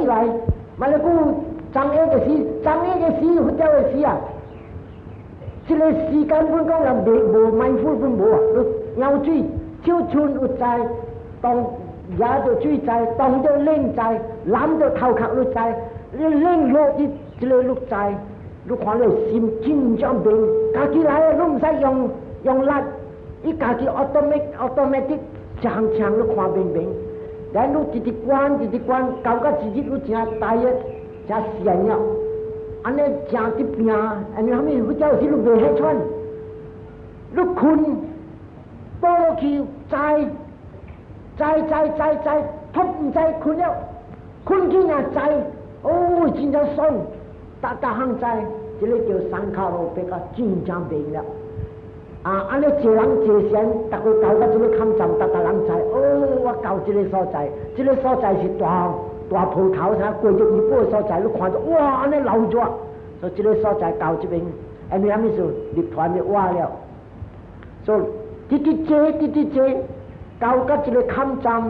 來，嘛你講昨下嘅時，昨下嘅時，佛教嘅時啊，這個時間本講人未無 mindful 本無啊，你舀水手伸有知，當也著水知，當著冷知，攬著頭殼你知，你冷落去這個你知，你看你心真正明，家己來啊，你毋使用用力，伊家己 automatic 一項一項你看明明。然後你直直觀，直直觀，到到一日你誠大個，誠善了，按呢誠直拚，按呢啥物？佛教時你袂氣喘，你睏倒落去，知知知知知，禿毋知睏了，睏去若知，哦，真正爽，逐逐項知，這個叫 saṅkhārupekkha，真正明了。啊！按呢坐人坐禪，逐個到到這個坎站，逐逐人知，哦，我到這個所在，這個所在是大大葡萄啥，過著伊寶所在，你看著哇，按呢流熱，所以這個所在到這邊，按呢啥物事，涅槃就活了。所以直直坐，直直坐，到到這個坎站，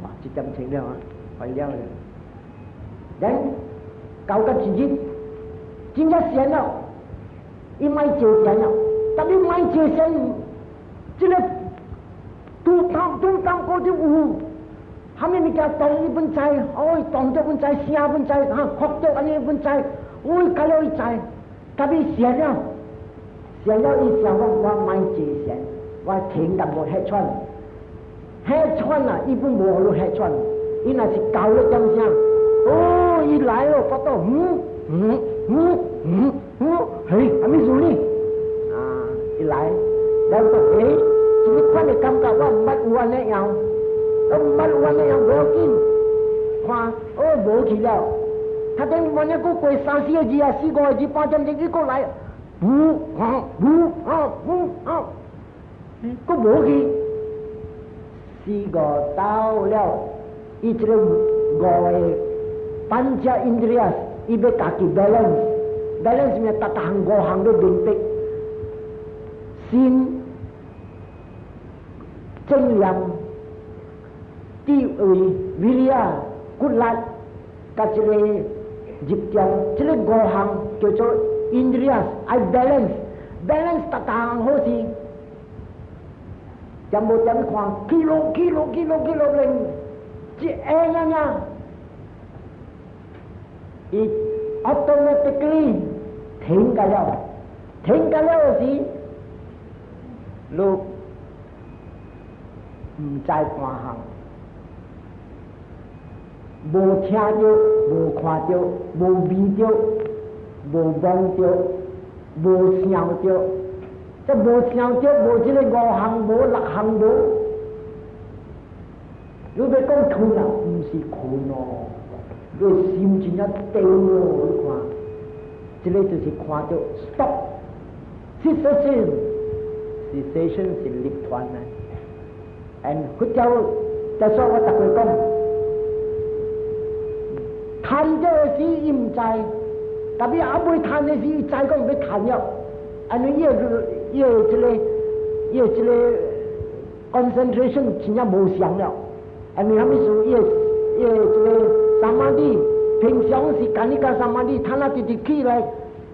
哇！一點鐘了啊，快了了。然到到一日，真正閒了。伊莫坐禪了，但你莫坐禪，這個拄當拄當過就有，蝦米物件動伊本知，哦，動著本知，聲本知，哈，哭著按呢本知，哦，到了伊知，但伊閒了，閒了伊想講我莫坐禪，我停淡薄氣喘，氣喘啊，伊本無予你氣喘，伊若是教你點聲，哦，伊來了，發到嗯嗯嗯嗯。嗯，嘿，啥物事呢？啊，一來，來講，欸，這個款的感覺我毋捌有按呢樣，我毋捌有按呢樣，無要緊，看，哦，無去了。他等萬一閣過三四個字啊，四五個字，半點鐘伊閣來，無啊無啊無啊，閣無去。四個到了，伊這個五個 pañca indriya，伊欲家己 balance。balance 咩？逐逐項五項都明白，心、正念、智慧、viriya、骨力，佮這個入中，這個五項叫做 indriya，愛 balance，balance 逐逐項好勢。點無點看，起落起落起落起落連一下爾爾，伊 automatically 停個了，停個了時，你毋知半項，無聽著，無看著，無味著，無摸著，無想著，這無想著，無這個五項，無六項無。你欲講睏啊，毋是睏哦，你心真正定哦，你看，這個就是看著 stop，cessation，cessation 是涅槃啊。and 佛教，就說我逐個講，貪著的時伊毋知，特別猶未貪的時，伊知講欲貪了，按呢伊個伊個這個伊個這個 concentration 真正無相了。按呢啥物事？伊個伊個這個 samadhi，平常是 khanika samadhi，他那直直起來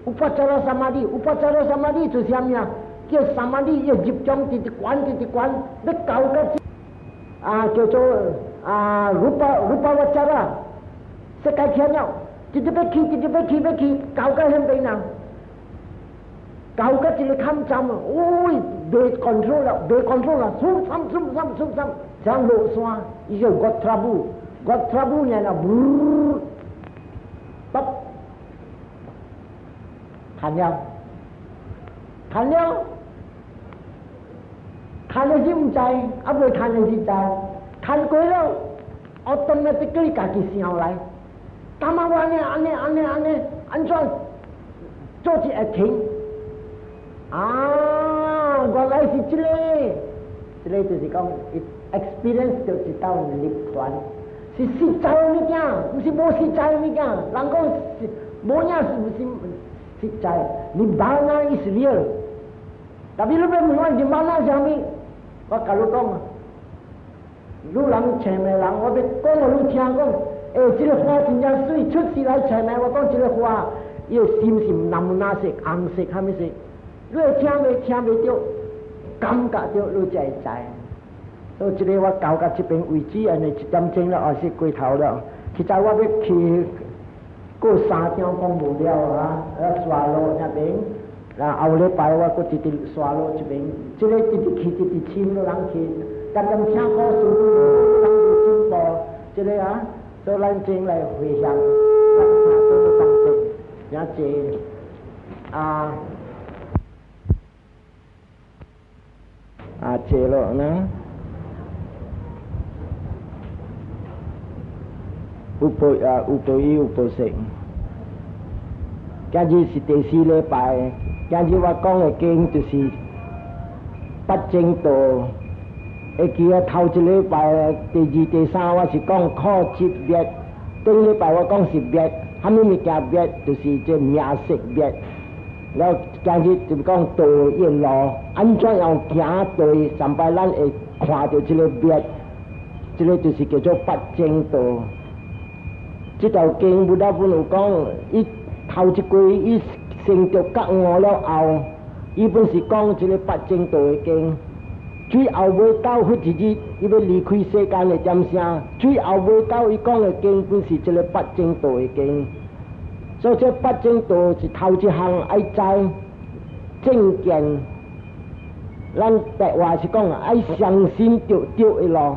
，upacāra samadhi，upacāra samadhi 就是啥物啊？叫 samadhi，伊入中直直懸直直懸，欲到到啊叫做啊 rupa rūpāvacara，世界天了，直直欲去，直直欲去，欲去，到到彼邊啊，到到一個坎站，哦，袂 control 了，袂 control 了，嗖嗖嗖嗖嗖嗖，像落山，伊就 got trouble，got trouble 呢啦，呜，stop，彈了，彈了，彈的是毋知，啊未彈的是知，彈過了，automatically 家己想來，感覺我按呢按呢按呢按呢，按怎做一會停？啊，原來是這個，這個就是講，experience 就一道涅槃，是實在物件，毋是無實在物件。人講是無影是毋是實在？Nibbāna is real。特別你欲問我 Nibbāna 啥物，我共你講，你人揣的人，我欲講予你聽講，欸，這個花真正媠，出世來揣問我講這個花，伊的心是藍藍色、紅色，啥物色？你會聽袂聽袂著，感覺著你才會知。所以這個我搞到這邊為止，按呢一點鐘了，也是過頭了。其實我欲去過三張講無了啊，啊沙羅那邊，然後後禮拜我閣直直沙羅這邊，這個直直去直直深落人去，漸漸聽故事，人有進步，這個啊，所以咱正來回向，咱聽多功德，也濟啊啊濟咯呢。有報啊，有報應有報性。今日是第四禮拜，今日我講的經就是八正道。會記得頭一禮拜、第二、第三我是講苦集滅，頂禮拜我講是滅，啥物物件滅，就是這名色滅。了後今日就講道一路，按怎樣行對，上擺咱會看著這个滅，這个就是叫做八正道。這條經佛本有講，伊頭一句伊成就覺悟了後，伊本是講這个八正道的經。最後尾到彼一日，伊欲離開世間的點聲，最後尾到伊講的經本是這个八正道的經。所以這八正道是頭一項愛知正見，咱白話是講愛相信著對的路。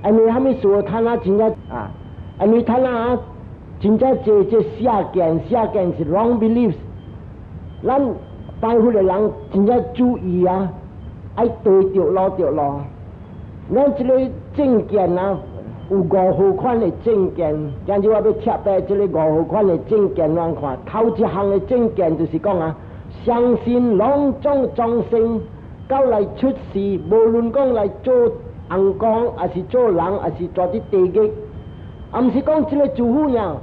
因為啥物事？他那真正啊，因為他那真正濟這邪見，邪見是 wrong beliefs。咱拜佛的人真正注意啊，愛對著路著路。咱這個正見啊，有五號款的正見，今日我欲特別這个五號款的正見來看，頭一項的正見就是講啊，相信攏總眾生到來出世，無論講來做尪公，抑是做人，抑是蹛佇地獄，啊，毋是講這个諸佛爾，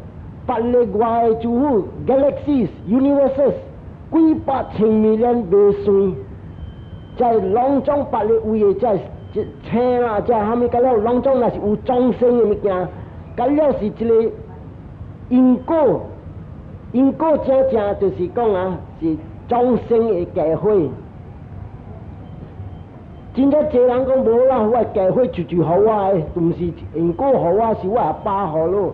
別个外的諸佛，galaxies、universes，幾百千 million 袂算，在攏總別个位的這星啦，這啥物，甲了攏總若是有眾生的物件，甲了是一个因果，因果正正就是講啊，是眾生的過火。真正濟人講無啦，我的過火就就予我的，毋是因果予我，是我阿爸予咯。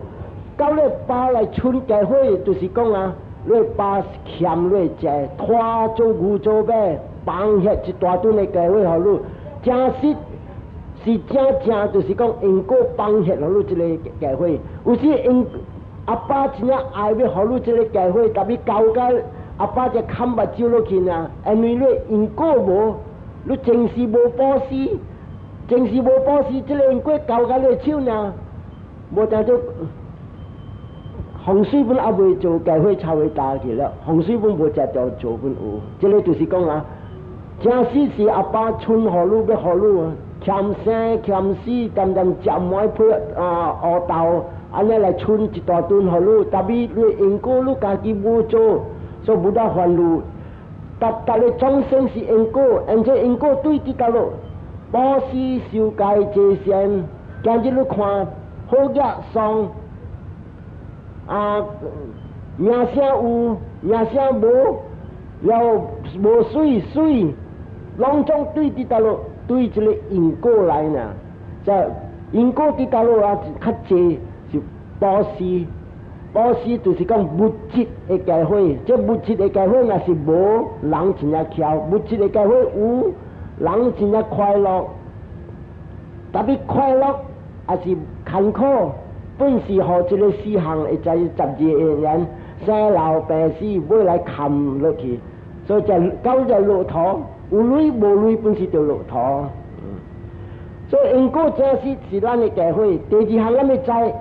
到你爸來剩過火，就是講啊，你爸欠你債，拖做牛做馬，放遐一大頓的過火予你，真實是真正就是講因果放遐予你這个過火。有時𪜶阿爸真正愛欲予你這个過火，但欲交甲阿爸才崁目睭落去爾，因為你因果無。你前世無布施，前世無布施，這个因果交共你手爾，無定做風水本猶未做，過火差袂焦去了。風水本無食著做本有，這个就是講啊，真實是阿爸剩予你，欲予你欠生欠死，恬恬食糜配啊烏豆，按呢來剩一大頓予你，但是你因果你家己無做，所以無得還你。逐逐个眾生是因果，而且因果對佇佗落，布施受戒濟善，今日你看好額喪啊，名聲有，名聲無，了無媠媠，攏總對佇佗落，對這个因果來呢。這因果佇佗落啊，較濟是布施。布施就是講物質的過火，這物質的過火若是無，人真正巧；物質的過火有，人真正快樂。特別快樂抑是艱苦，本是予這个四項會知十二因緣，生老病死欲來崁落去，所以這到這樂土，有鐳無鐳本是著樂土。所以因果真實是咱的過火。第二項咱欲知。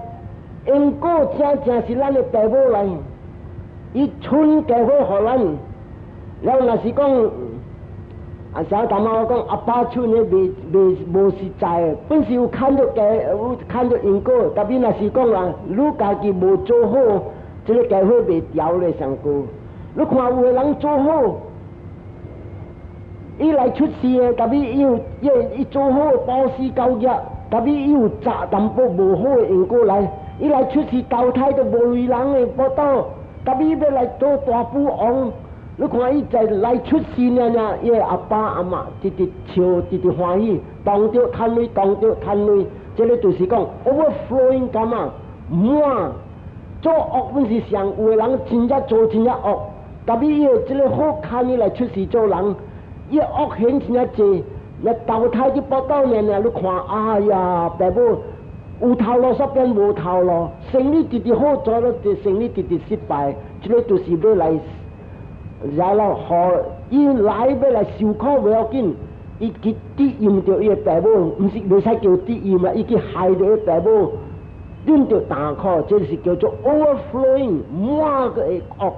因果真正是咱的爸母來，伊剩過火予咱，了若是講，啊，啥頭仔我講阿爸剩的袂袂無實在，本是有牽著過，有牽著因果，特別若是講啊，你家己無做好，這个過火袂調咧上高。你看有的人做好，伊來出世的，特別伊有伊伊做好布施交業。特別伊有雜淡薄無好的因果來，伊來出世投胎都無類人的報道，特別欲來做大富翁。你看伊在來出世爾爾，伊的阿爸阿媽直直笑，直直歡喜，當著趁鐳，當著趁鐳，這個就是講 overflowing karma，滿做惡本是上有的人真正做真正惡，特別伊的這個好看伊來出世做人，伊惡行真正濟。你投胎去報道爾爾，你看，哎呀，爸母有頭路煞變無頭路，生意直直好做了，生意直直失敗，這個就是欲來，然後予伊來欲來受苦袂要緊，伊去抵用著伊的爸母，毋是袂使叫抵用啦，伊去害著伊爸母，忍著大苦，這是叫做 overflowing 滿個的惡。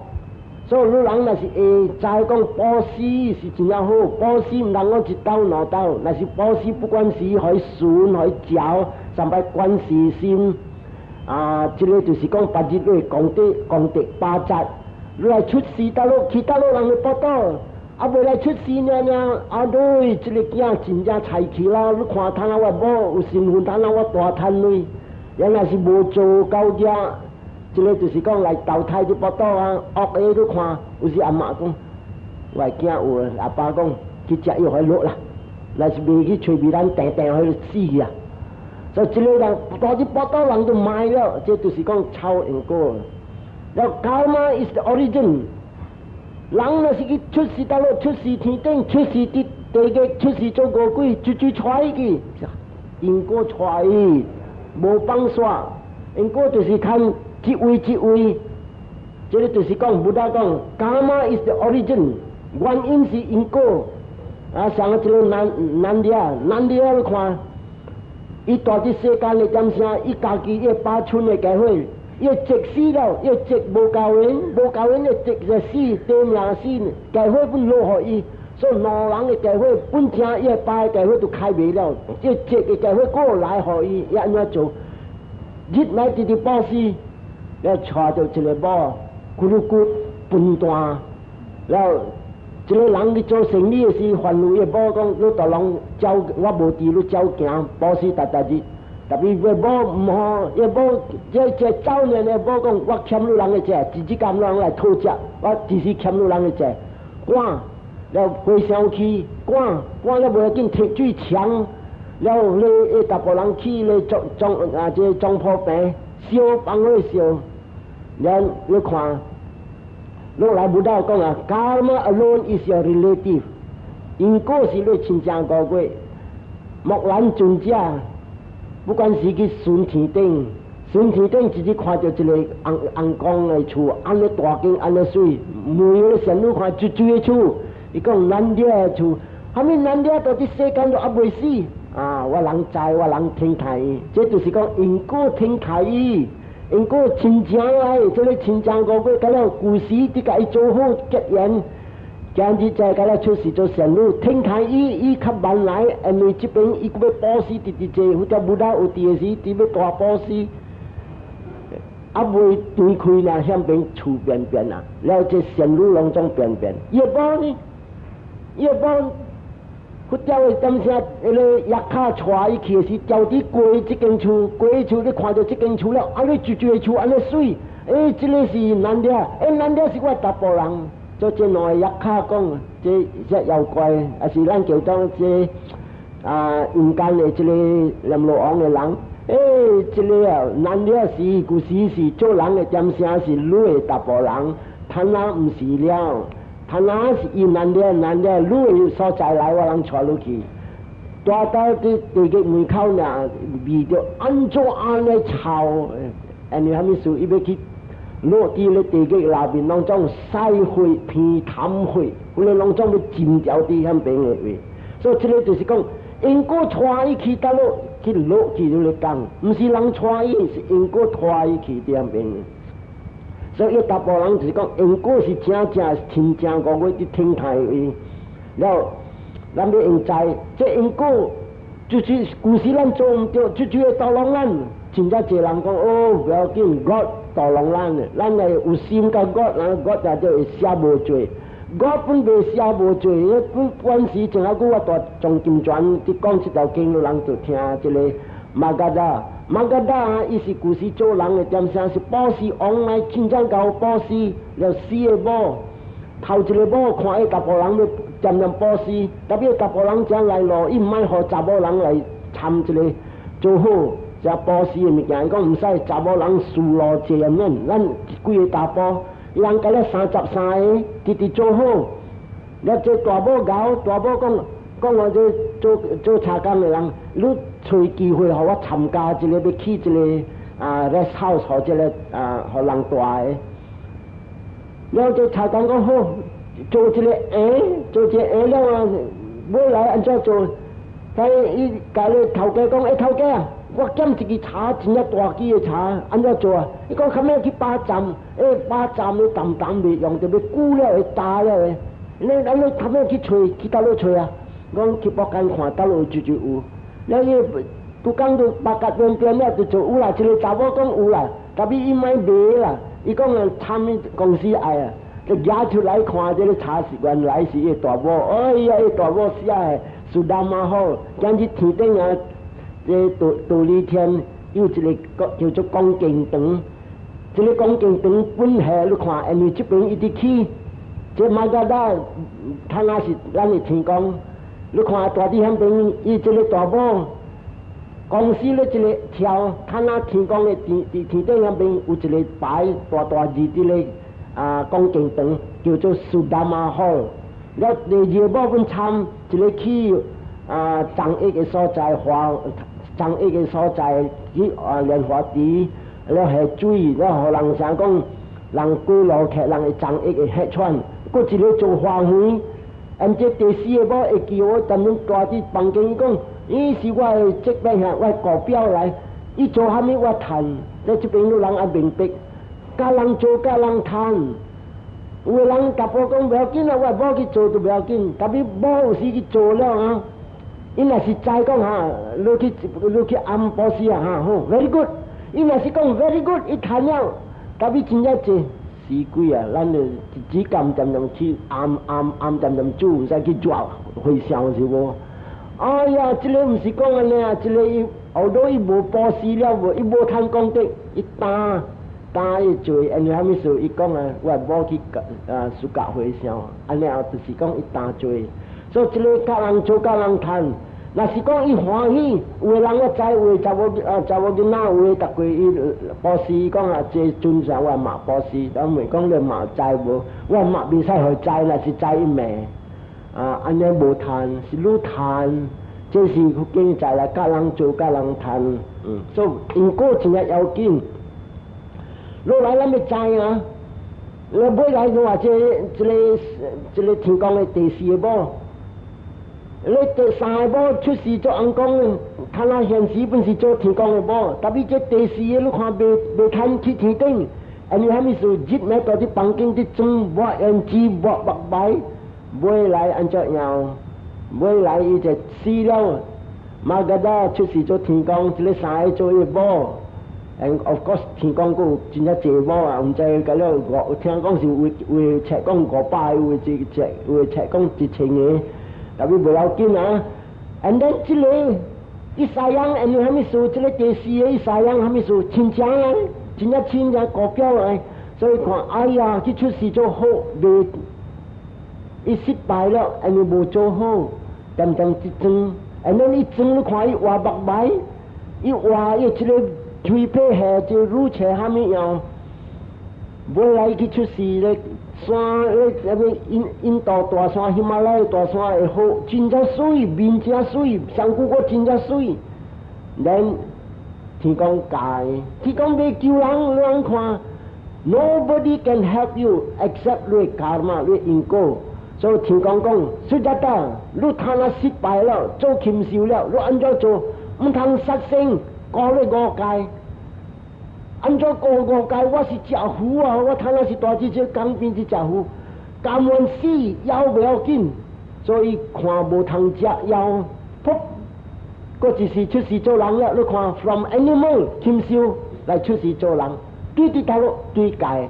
所以你人若是會知講布施是真正好，布施毋通講一兜兩兜，若是布施不管是予船予橋，三擺觀世心，啊，這個就是講別日的功德功德八節，你來出世倒落去倒落人的報道，啊未來出世爾爾，啊對，這個囝真正菜氣啦！你看趁啊我某有身份，趁啊我大趁鐳，原來是無做到遮。這個就是講來投胎就報道啊，惡的你看，有時阿媽講，我的囝有，阿爸講去食藥予落啦，若是袂去揣米蘭，定定予死啊！所以這個人大日報道人就賣了，這就是講抄因果。了 karma is the origin，人若是去出世倒落出世天頂，出世佇地獄，出世做餓鬼，直直帶伊去，因果帶伊，無放煞，因果就是看。這位這位，這個就是講，Buddha 講，Karma is the origin，原因是因果。啊，像這個難難啲難啲你看，伊住佇世間的點聲，伊家己伊八村的家伙，伊積死了，伊積無夠緣，無夠緣的積就死，短命死，家伙本落予伊，所以兩人的家伙本正伊的爸的家伙都開袂了，伊積的家伙過來予伊，伊按怎做？日來直直布施。了娶著一個某，骨碌骨笨蛋，了一個人去做生意的時，煩惱伊某講，你逐攏走，我無佇，你走行，布施逐逐日。特別伊某毋好，伊某這這走呢，伊某講，我欠你人的債，一日甘人來討債，我只是欠你人的債，趕了回想起，趕趕了袂要緊，提水牆，了你伊逐個人去咧裝裝啊，這裝破病，燒放火燒。然你看，落來 Buddha 講啊，Karma alone is your relative，因果是你親情五果。木蘭尊者，不管是去巡天頂，巡天頂直直看著一個紅紅光的厝，按呢大間，按呢媠，每個仙女看一水的厝，伊講難得的厝，蝦米難得到佇世間都猶未死啊！我人知，我人聽待伊，這就是講因果聽待伊。因果親情來，這個親情五果，甲了舊時佇共伊做好結緣，今日再共了出世做仙女，聽待伊，伊較慢來，因為這邊伊閣欲布施直直濟，佛陀 Buddha 有佇的時，佇欲大布施，猶未斷開啦，向邊厝變變啊，了這仙女攏總變變，伊某呢？伊某佛教的點聲，彼個藥卡帶伊去的時，調佇過這間厝，過厝你看著這間厝了，按呢一個厝按呢媠，欸，這個是難得，欸，難得是我查埔人，做這兩個藥卡講，這隻妖怪，抑是咱叫做這啊陰間的這個閻羅王的人，欸，這個啊難得是舊時是做人的點聲是你的查埔人，貪婪毋是了。他那是伊難得難得，你的所在來，我人帶你去。帶到佇地獄門口呢，味著按怎按呢臭，因為啥物事？伊欲去落佇咧地獄內面，攏總屎血、鼻痰血，彼個攏總欲浸掉佇遐邊的位。所以這個就是講，因果帶伊去佗落去落去就咧講，毋是人帶伊，是因果帶伊去佇遐邊。所以大部人就是講，因果是正正親情五果佇聽待伊，了咱欲用知，這因果就是舊時咱做毋對，就就會逗弄咱。真正濟人講哦，不要緊，God 逗弄咱的，咱會有心佮 God，然後 God 就會赦無罪。God 本袂赦無罪，本本時前仔久我蹛藏經傳佇講這條經，人就聽這個。Magadha，Magadha 伊是舊時做人的點聲是布施王來真正𠢕布施，了四个某，頭一个某看伊查埔人欲恬恬布施，特別查埔人正來路，伊毋愛予查某人來參一个做好食布施的物件，伊講毋使查某人輸路濟免，咱幾个查埔，伊人共了33個，直直做好。了這大某𠢕，大某講講我這做做柴工的人，你揣機會予我參加一个欲起一个啊 rest house，予這个啊予人蹛的。了這柴工講好，做一个鞋，做一个鞋了啊，尾來按怎做？但伊共咧頭家講，欸頭家啊，我減一支柴，真正大支的柴，按怎做啊？伊講較尾去巴站，欸巴站的淡淡袂用，著欲久了會焦了的。你咱你較尾去揣，去佗落揣啊？講去北間看，佗落就就有。了伊拄講到巴甲邊邊了，就做有啦。一个查某講有啦，但是伊莫賣啦。伊講啊，參公司愛啊，就舉出來看，這个柴是原來是伊大某。哎呀，伊大某寫的 Sudhamma 好，今日天頂啊，這忉忉利天有一个叫做講經堂，這个講經堂本下你看，因為這邊一直起。這 Magadha，他那是咱的天公，你看大佇遐邊，伊這个大某公司咧一个跳，他那天公的天佇天頂遐邊有一个牌大大字佇咧啊講經堂，叫做 Sudhamma Hall。了第二個某阮參一个去啊藏益的所在，華藏益的所在去啊蓮華池，了下水，了予人想講人過路客人會藏益會血喘。閣一个做花園，按這第四个某會叫我踮陣蹛佇房間，伊講，伊是我的這邊遐，我的股票來，伊做啥物我趁，你這邊有人愛明白，教人做教人趁，有的人查埔講無要緊啊，我某去做都無要緊，但是某有時去做了啊，伊若是知講哈，你去按布施啊哈，好，very good，伊若是講 very good，伊趁了，但是真正濟。死鬼啊！咱就只甘恬恬去按按按恬恬煮，毋使去抓回想是無？哎呀，這个毋是講按呢啊，這个伊後來伊無布施了無，伊無通功德，伊擔擔伊做，因為啥物事？伊講啊，我某去啊暑假回想，按呢後就是講伊擔罪。所以這个教人做教人趁，若是講伊歡喜，有的人我知，有的查某啊查某囡仔，有的逐過伊布施講啊，這尊上我嘛布施，咱袂講你嘛知無？我嘛袂使予知，若是知伊罵啊，按呢無趁，是愈趁，這是佛經在來教人做教人趁，所以因果真正要緊。落來咱欲知啊，你尾來就話這個天公的第四个某。你第三個某出世做翁公，他那現時本是做天公的某，但是這第四个你看袂袂趁去天頂，因為啥物事？日暝蹛佇房間佇裝抹胭脂抹目眉，尾來按怎樣？尾來伊就死了。Magadha 出世做天公，這个三个做伊某。And of course 天公閣有真正濟某啊，毋知甲了五，聽講是有有冊講500個，有一冊有冊講1000個。但是無要緊啊，and then 這个伊三樣，因為啥物事？這个第四个伊三樣啥物事？親情啊，真正親情高表來，所以看，哎呀，去出世做好，袂，伊失敗了，因為無做好，恬恬一裝，and then 伊裝你看伊畫目眉，伊畫伊這个嘴皮下這乳車啥物樣，尾來去出世咧。山咧，啥物印印度大山、喜馬拉雅大山會好，真正媠，面真媠，身軀閣真正媠。咱天公教，天公欲救人，你看，Nobody can help you except 你 karma，你因果。所以天公講，Sudatta，你他若失敗了，做禽獸了，你按怎做？毋通殺生，過你五戒。按怎過五戒？我是食魚啊！我他若是大隻隻江邊去食魚，甘願死枵袂要緊，所以看無通食枵，噗，閣一時出世做人了。你看，from animal 禽獸來出世做人，對佇佗落對界，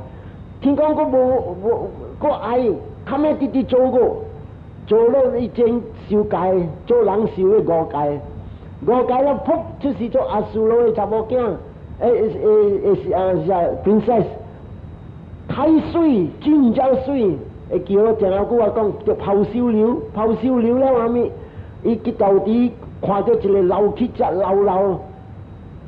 聽講閣無無閣愛，較尾直直做過，做了已經受戒，做人受的五戒。五戒了，噗出世做阿蘇羅的查某囝，欸欸欸是啊是啊，princess，太媠，真正媠，會記我前後久我講叫拋繡流，拋繡流了啥物？伊去到底看著一个老乞食老老，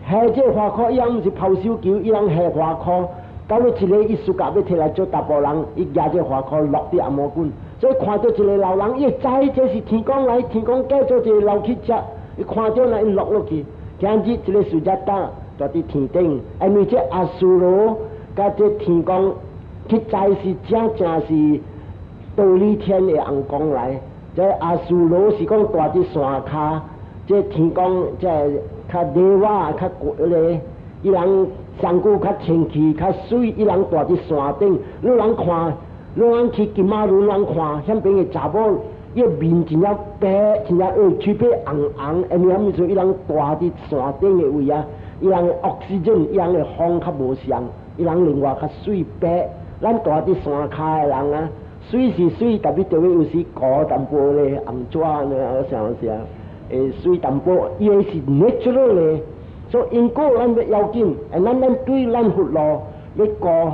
下這花箍，伊人毋是拋繡球，伊人下花箍。到尾一个伊暑假欲提來做查埔人，伊舉這花箍落佇紅毛滾，所以看著一个老人，伊會知這是天公來，天公嫁做一个老乞食，伊看著呢，伊落落去。今日這个蘇傑達蹛佇天頂，因為這阿修羅佮這天公，去知是正正是忉利天的翁公來。這阿修羅是講蹛佇山跤，這天公這較低仔較高咧，伊人身軀較清氣較媠，伊人蹛佇山頂，你人看，你人去金馬崙人看，遐邊的查某，伊面真正白，真正烏，喙皮紅紅，因為啥物事？伊人蹛佇山頂的位啊，伊人的 oxygen，伊人的風較無相，伊人另外較媠白。咱蹛佇山跤的人啊，媠是媠，特別特別有時糊淡薄咧，紅紙呢，啥啥，會媠淡薄，伊個是 natural 咧。所以因果咱欲要緊，咱對咱佛路欲顧，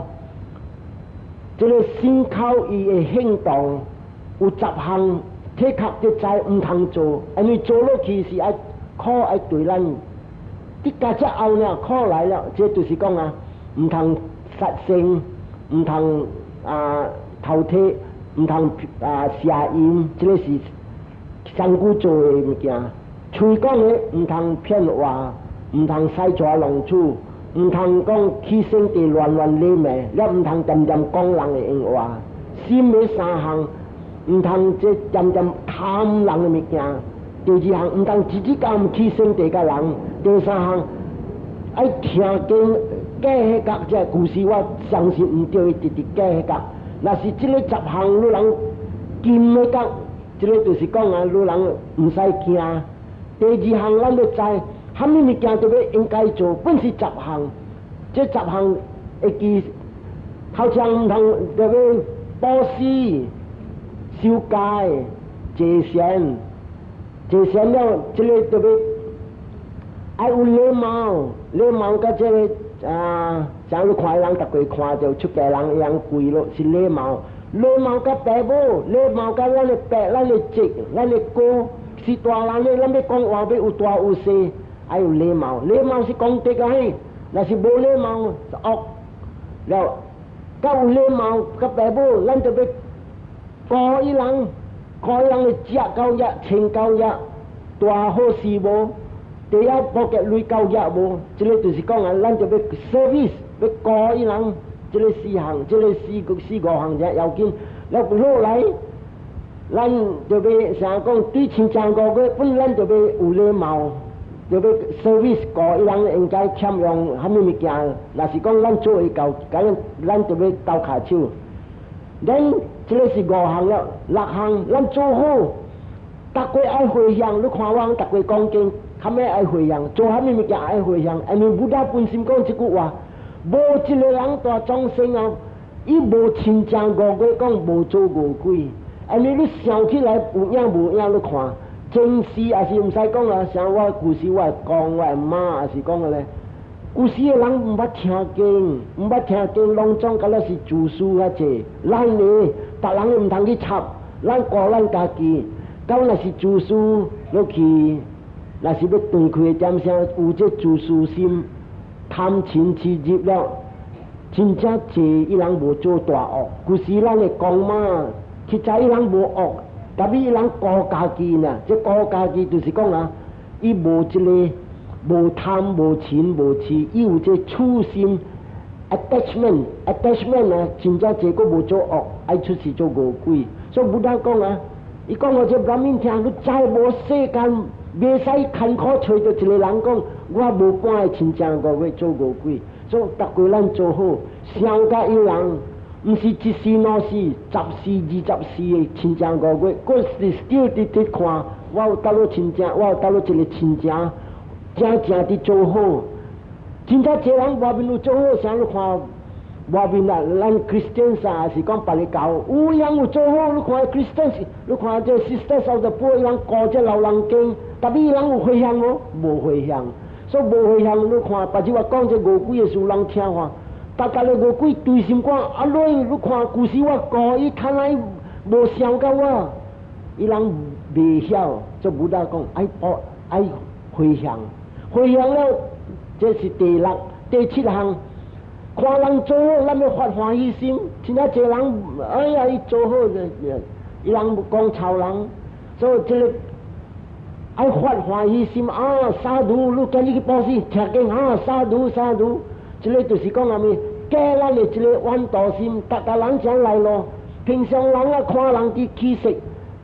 這个身口意的行動有十項，體確就知毋通做，因為做落去是愛苦愛對咱，佇家遮後了苦來了，這就是講啊，毋通殺生，毋通啊偷提，毋通啊邪淫，這个是身軀做的物件。喙講的毋通騙話，毋通使蛇弄鼠，毋通講起身地亂亂禮罵，也毋通恬恬講人的閒話。心的三項，毋通這恬恬貪人的物件。第二項，毋通直直講起身地佮人。第三項，愛聽經假彼角，這故事我相信毋對，直直假彼角。若是這个十項，你人金的角，這个就是講啊，你人毋使驚。第二項，咱欲知，啥物物件都欲應該做，本是十項，這十項會記，頭前毋通著欲布施、守戒、坐禪、坐禪了，這个著欲愛有禮貌，禮貌佮這个啊，像你看人逐個看著出家人一樣跪落是禮貌，禮貌佮爸母，禮貌佮咱的爸、咱的侄、咱的哥，是大人的，咱欲講話欲有大有細，愛有禮貌，禮貌是功德啊嘿，若是無禮貌是惡。了，佮有禮貌佮爸母，咱就欲顧伊人，顧伊人的食夠額、穿夠額、大好勢無，第一補給鐳夠額無？這个就是講啊，咱就欲 service，欲顧伊人，這个四項，這个四個四五項才要緊。了落來，咱就欲啥講對親像五月本咱就欲有禮貌，就欲 service 顧伊人應該欠用啥物物件。若是講咱做會到，咁樣咱就欲鬥跤手。咱這个是五項了，六項咱做好，逐個愛回向。你看我逐個講經，較尾愛回向，做啥物物件愛回向。因為佛本身講這句話，無一个人大眾生啊，伊無親像餓鬼講無做餓鬼。因為你想起來有影無影，你看，前世也是毋使講啊，像我舊時我公我媽也是講個咧。有時的人毋捌聽經，毋捌聽經，攏總敢若是自私較濟。咱呢，別人毋通去插，咱顧咱家己。到若是自私落去，若是欲斷開點聲，有這自私心、貪嗔痴入了，真正濟伊人無做大惡。舊時咱的公媽，其實伊人無惡，但是伊人顧家己呢。這顧家己就是講啊，伊無這个無貪無嗔無痴，伊有這處心 attachment，attachment 啊，真正這個無做惡，愛出世做餓鬼。所以佛陀講啊，伊講予這人民聽，你知無世間袂使艱苦揣著一个人講，我無半个親像餓鬼做餓鬼。所以逐個咱做好，想佮有人，毋是一世兩世、十世、20世的親像餓鬼，閣是 still 佇佇看，我有佗落親情，我有佗落一個親情。正正佇做好，真正濟人外面有做好，啥你看外面啊，咱 Christian 啊，是講別个教，有人有做好，你看 Christian，你看這 Sisters of the Poor，伊人顧這老人家，特別人有回向無？無回向，所以無回向，你看，別只我講這餓鬼的事，人聽話，逐逐个餓鬼對心肝，啊你你看，舊時我顧伊，看來無想到我，伊人袂曉，做 Buddha 講愛報愛回向，回向了，這是第六、第七項。看人做好，咱欲發歡喜心。真正濟人，哎呀，伊做好，伊人講臭人，所以這個愛發歡喜心啊！Sadhu，你今日去布施，聽經啊，sadhu sadhu，這個就是講啥物？改咱的這個怨妒心，逐逐人講來咯。平常人啊，看人佇起色，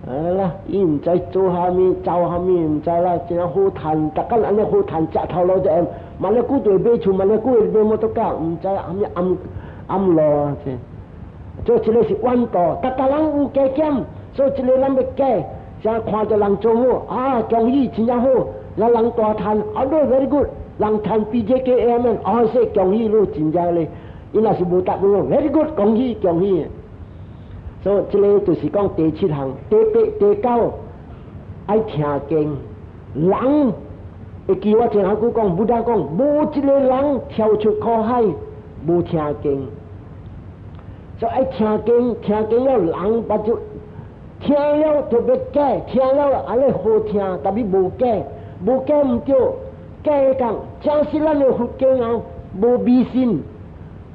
啊啦，伊毋知做啥物，走啥物，毋知啦，真好趁，逐工按呢好趁，食頭路就會，萬一久就會買厝，萬一久會買摩托車，毋知啥物暗暗路啊，這，做這個是怨妒，逐逐人有加減，所以這個咱欲改，像看著人做好，啊，恭喜真正好，咱人大趁，啊，你 very good，人趁 PJKM，啊，說恭喜你真正咧，伊若是無答應，very good，恭喜恭喜。所以這個就是講第七項，第八、第九愛聽經。人會記我前下久講，Buddha 講，無一個人跳出苦海無聽經。所以愛聽經，聽經了人把就聽了就欲改，聽了按呢好聽，但是無改，無改毋對，改講，真是咱的佛經啊，無迷信。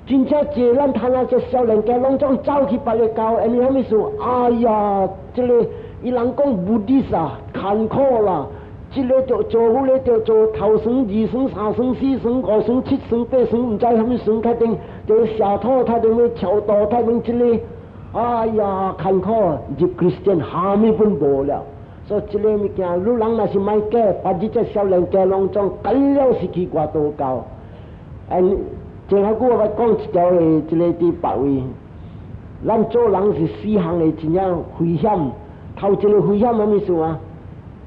真正濟咱睇下這少年家攏總走去別个教，因為啥物事？哎呀，這個伊人講 Buddhist 啊，艱苦啦，這個就做，彼個就做頭生、二生、三生、四生、五生、七生、八生，毋知啥物生，較定就下土，較定欲超度，較定這個，哎呀，艱苦，入 Christian 蝦米本無了。所以這個物件，汝人若是莫改，別日這少年家攏總緊了是去外道教。嗯，前下久我講一條的，這個佇別位，咱做人是四項的真正危險。頭一個危險啥物事啊？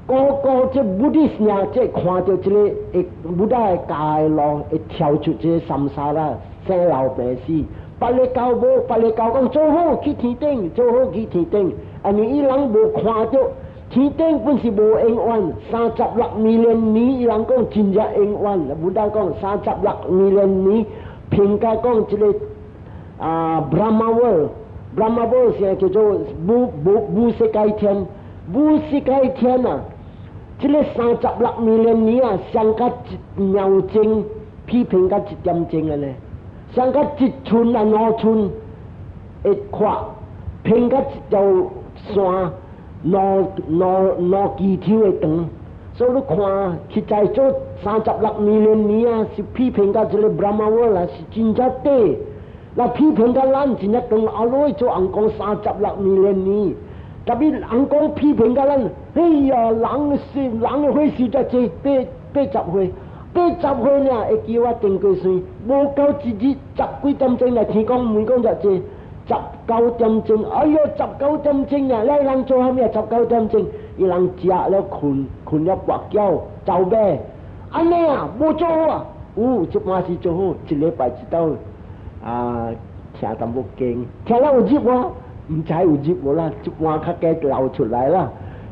個個這 Buddhist 爾，這看著這個會 Buddha 的教的路，會跳出這個 samsara 生老病死。別个教無，別个教講做好去天頂，做好去天頂。啊，伊人無看著天頂本是無永遠，36 million 年，伊人講真正永遠。Buddha 講三十六 million 年，評價講這個啊，Brahma world，Brahma world 是叫做無無無色界天，無色界天啊！這個三十六 million 年啊，相佮一秒鐘，比拼佮一點鐘按呢，相佮一寸啊兩寸的闊，拼佮一條線兩兩兩支抽的長。所以你看，實在做三十六 million 年啊，是比拼佮這個 Brahma world 啊，是真正短。那比拼佮咱真正長，後來做尪公三十六 million 年，特別尪公比拼佮咱，哎呀，人是人的歲數才濟八八十歲，八十歲爾會記我頂過歲，無夠一日十幾點鐘來天公問講遮濟，十九點鐘，哎喲，十九點鐘啊！咱人做啥物啊？十九點鐘，伊人食了睏，睏了跋筊走馬，按呢啊，無做好啊？有，這擺是做好，一禮拜一頓啊，聽淡薄經，聽了有入無？毋知有入無啦，一半較加流出來啦，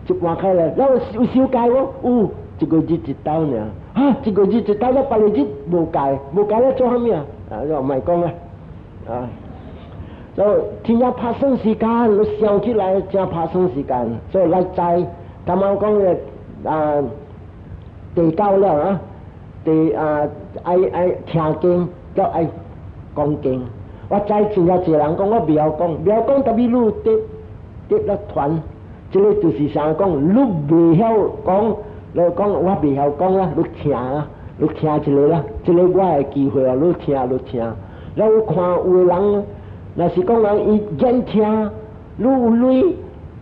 一半較來，了有守戒無？有，一個月一頓爾，哈，一個月一頓了，別個日無戒，無戒了做啥物啊？啊，就莫講啦，啊。所以聽下拍算時間，你想起來真拍算時間，所以來知，頭仔講的啊，第九了啊，第啊愛愛聽經，叫愛講經。我知真正濟人講我袂曉講，袂曉講，特別你得得了傳，這個就是啥講，你袂曉講，你講我袂曉講啦，你聽啊，你聽一個啦，這個我的機會啊，你聽你聽，然後看有的人。若是講人伊願聽，你有鐳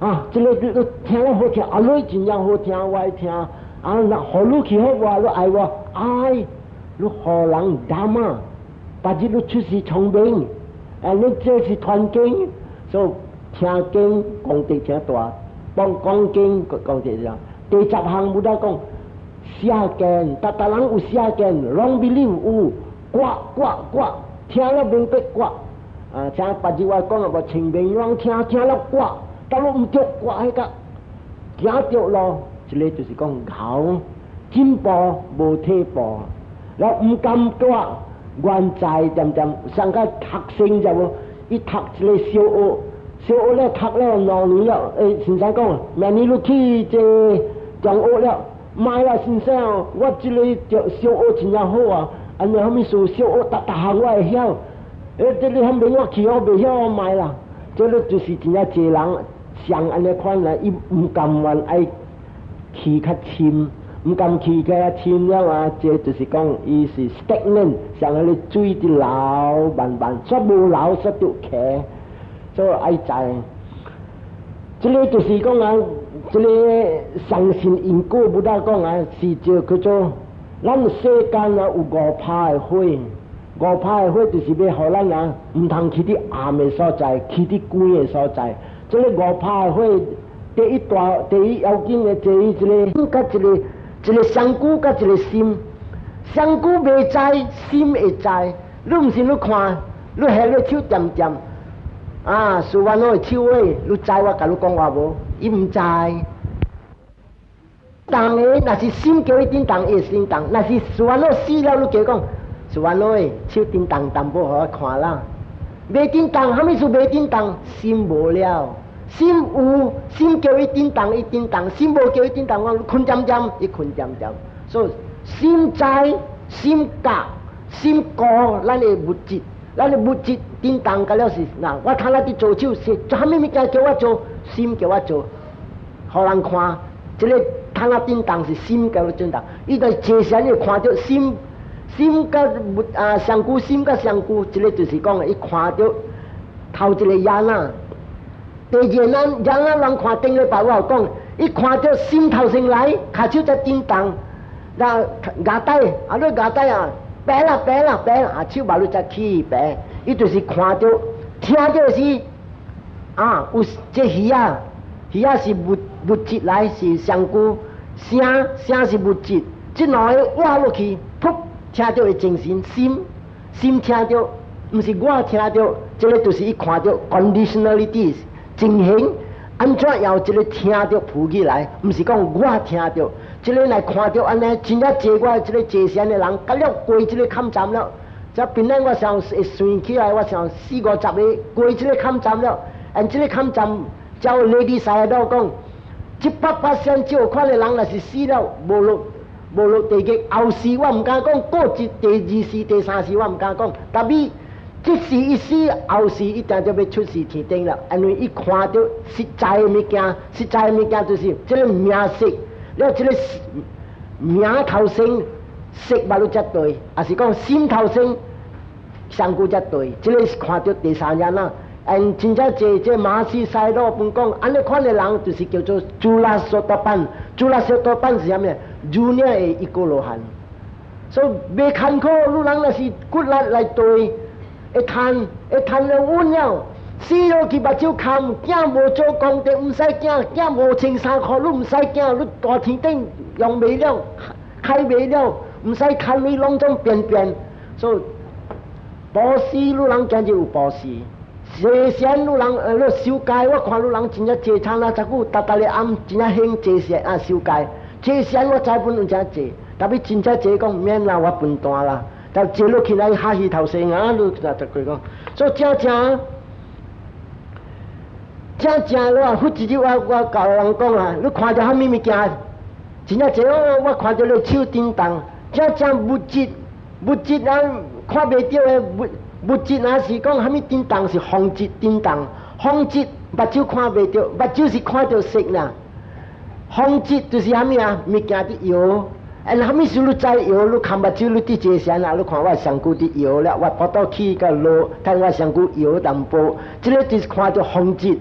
啊，這個你聽了好聽，啊，鐳真正好聽，我愛聽。啊，若予你去好我，你愛無？愛，你予人 Dhamma，別日你出世聰明，啊，你這是傳經，所以聽經功德誠大，幫講經功德這樣。第十項 Buddha 講，邪見，逐逐人有邪見，wrong belief 有，掛掛掛，聽了明白掛。啊，像別日我講啊，無清明人聽聽了掛，但攏毋著掛彼個，行著路，這個就是講𠢕進步無退步，了毋甘斷，願在恬恬，上個讀書就無，伊讀一個小學，小學了讀了2年了，欸，先生講，明年你去這中學了，莫啦，先生，我這個小學真正好啊，按呢啥物事小學逐逐項我會曉，欸，這個還免我去，我袂曉我莫啦，這個就是真正濟人像按呢款來，伊毋甘願愛去較深。毋甘去較深了啊！這就是講，伊是 stagnant，像彼个水佇流慢慢，煞無流煞著徛，所以愛知。這個就是講啊，這個相信因果，Buddha 講啊，是就叫做咱世間啊有五拍的火，五拍的火就是欲予咱啊，毋通去佇暗的所在，去佇光的所在。這個五拍的火，第一大，第一要緊的，第一這個，佮一個。一個身軀佮一個心，身軀袂知，心會知。你毋信你看，你翕你手恬恬，啊，蘇萬諾的手尾，你知我共你講話無？伊毋知。動的，若是心叫伊振動，伊會振動；若是蘇萬諾死了，你叫講蘇萬諾的手振動淡薄，予我看啦。袂振動，啥物事袂振動？心無了。心有，心叫伊振動，伊振動；心無叫伊振動，我睏恬恬，伊睏恬恬。所以心知、心覺、心顧咱的物質，咱的物質振動，甲了是嗱，我睇咱佇做手是，啥物物件叫我做，心叫我做，予人看，這個睇咱振動是心叫我振動，伊就坐禪伊看著心，心佮物啊，身軀心佮身軀，這個就是講，伊看著頭一個 jhana。第二咱咱人看頂禮拜我有講，伊看著心頭先來，跤手才振動，那牙帶啊，你牙帶啊，白啦白啦白啦，啊手目你才起白，伊就是看著聽著是啊，有這魚仔，魚仔是物質來是身軀，聲聲是物質，這兩个挖落去，噗，聽著的精神心心聽著，毋是我聽著，這個就是伊看著 conditionality。情形按怎樣這個聽著浮起來，毋是講我聽著，這個來看著按呢，真正坐我這個坐禪的人，甲了過這個坎站了。這本來我想會算起來，我想四五十個過這個坎站了。按這個坎站，照 Ledi Sayadaw 講，100%這款的人若是死了，無落無落地獄，後世我毋敢講，過一第二世、第三世我毋敢講，但是這世一死，後世一定就欲出世天頂了，因為伊看著實在的物件，實在的物件就是這個名色，了這個名頭先，色目汝才對，抑是講心頭先，身軀才對，這個是看著第三樣啦。嗯，真正濟這 Mahasi Sayadaw 本講，按呢款的人就是叫做culla sotapanna，culla sotapanna 是啥物？Junior 的一果羅漢。所以袂艱苦，汝人若是骨力來對。會趁會趁了穩了，死落去目睭空，囝無做功德毋使驚，囝無穿衫褲你毋使驚，你大天頂用袂了，開袂了，毋使牽你攏總便便。所以布施汝人今日有布施，坐禪汝人你守戒，我看汝人真正坐參啊，這久逐逐个暗真正興坐禪啊守戒，坐禪我知本有真濟，但欲真正坐講免啦，我笨蛋啦。但坐落去來哈魚頭先啊，你就就講，所以正正正正我佛一日我我教人講啊，你看著啥物物件，真正濟哦，我看著你手振動，正正物質物質咱看袂著的物物質，若是講啥物振動是風質振動，風質目睭看袂著，目睭是看著色啦，風質就是啥物啊？物件佇搖。哎，啥物事你知搖？你看目睭，你佇坐禪啊？你看我身軀佇搖了，我腹肚起佮落，睇我身軀搖淡薄。這個就是看著風質，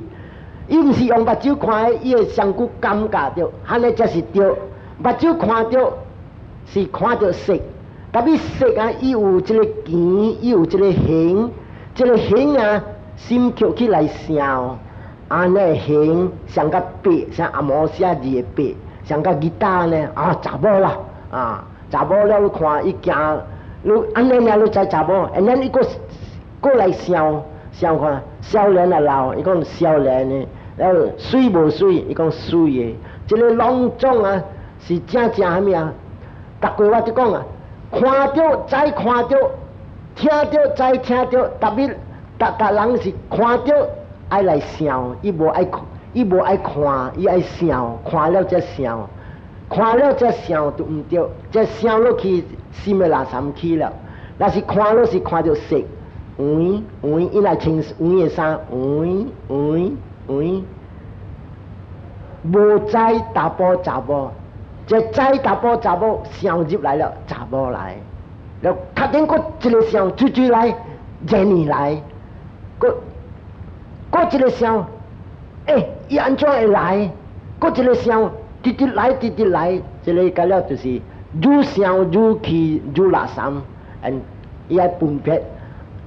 伊毋是用目睭看的，伊的身軀感覺著，按呢才是對。目睭看著是看著色，但欲色啊，伊有這個形，伊有這個形，這個形啊，心抾起來想，按呢形像個白，像紅毛寫字的白，像個吉他呢，啊，查某啦。啊，查某了，你看伊行，你按呢爾你知查某，and then 伊閣過來想想看，少年啊老，伊講少年的，了媠無媠，伊講媠的，這个攏總啊是正正啥物啊？逐過我就講啊，看著再看著，聽著再聽著，特別逐逐人是看著愛來想，伊無愛伊無愛看，伊愛想，看了才想，看了才想就毋對，這想落去心會垃圾去了。若是看了是看著色，黃黃，伊來穿黃的衫，黃黃黃，無知查埔查某，這知查埔查某想入來了，查某來，了較頂閣一个想出出來，熱呢來，閣閣一个想，欸，伊按怎會來？閣一个想，直直來，直直來，這个到了就是愈想愈去愈垃圾，and 伊愛分別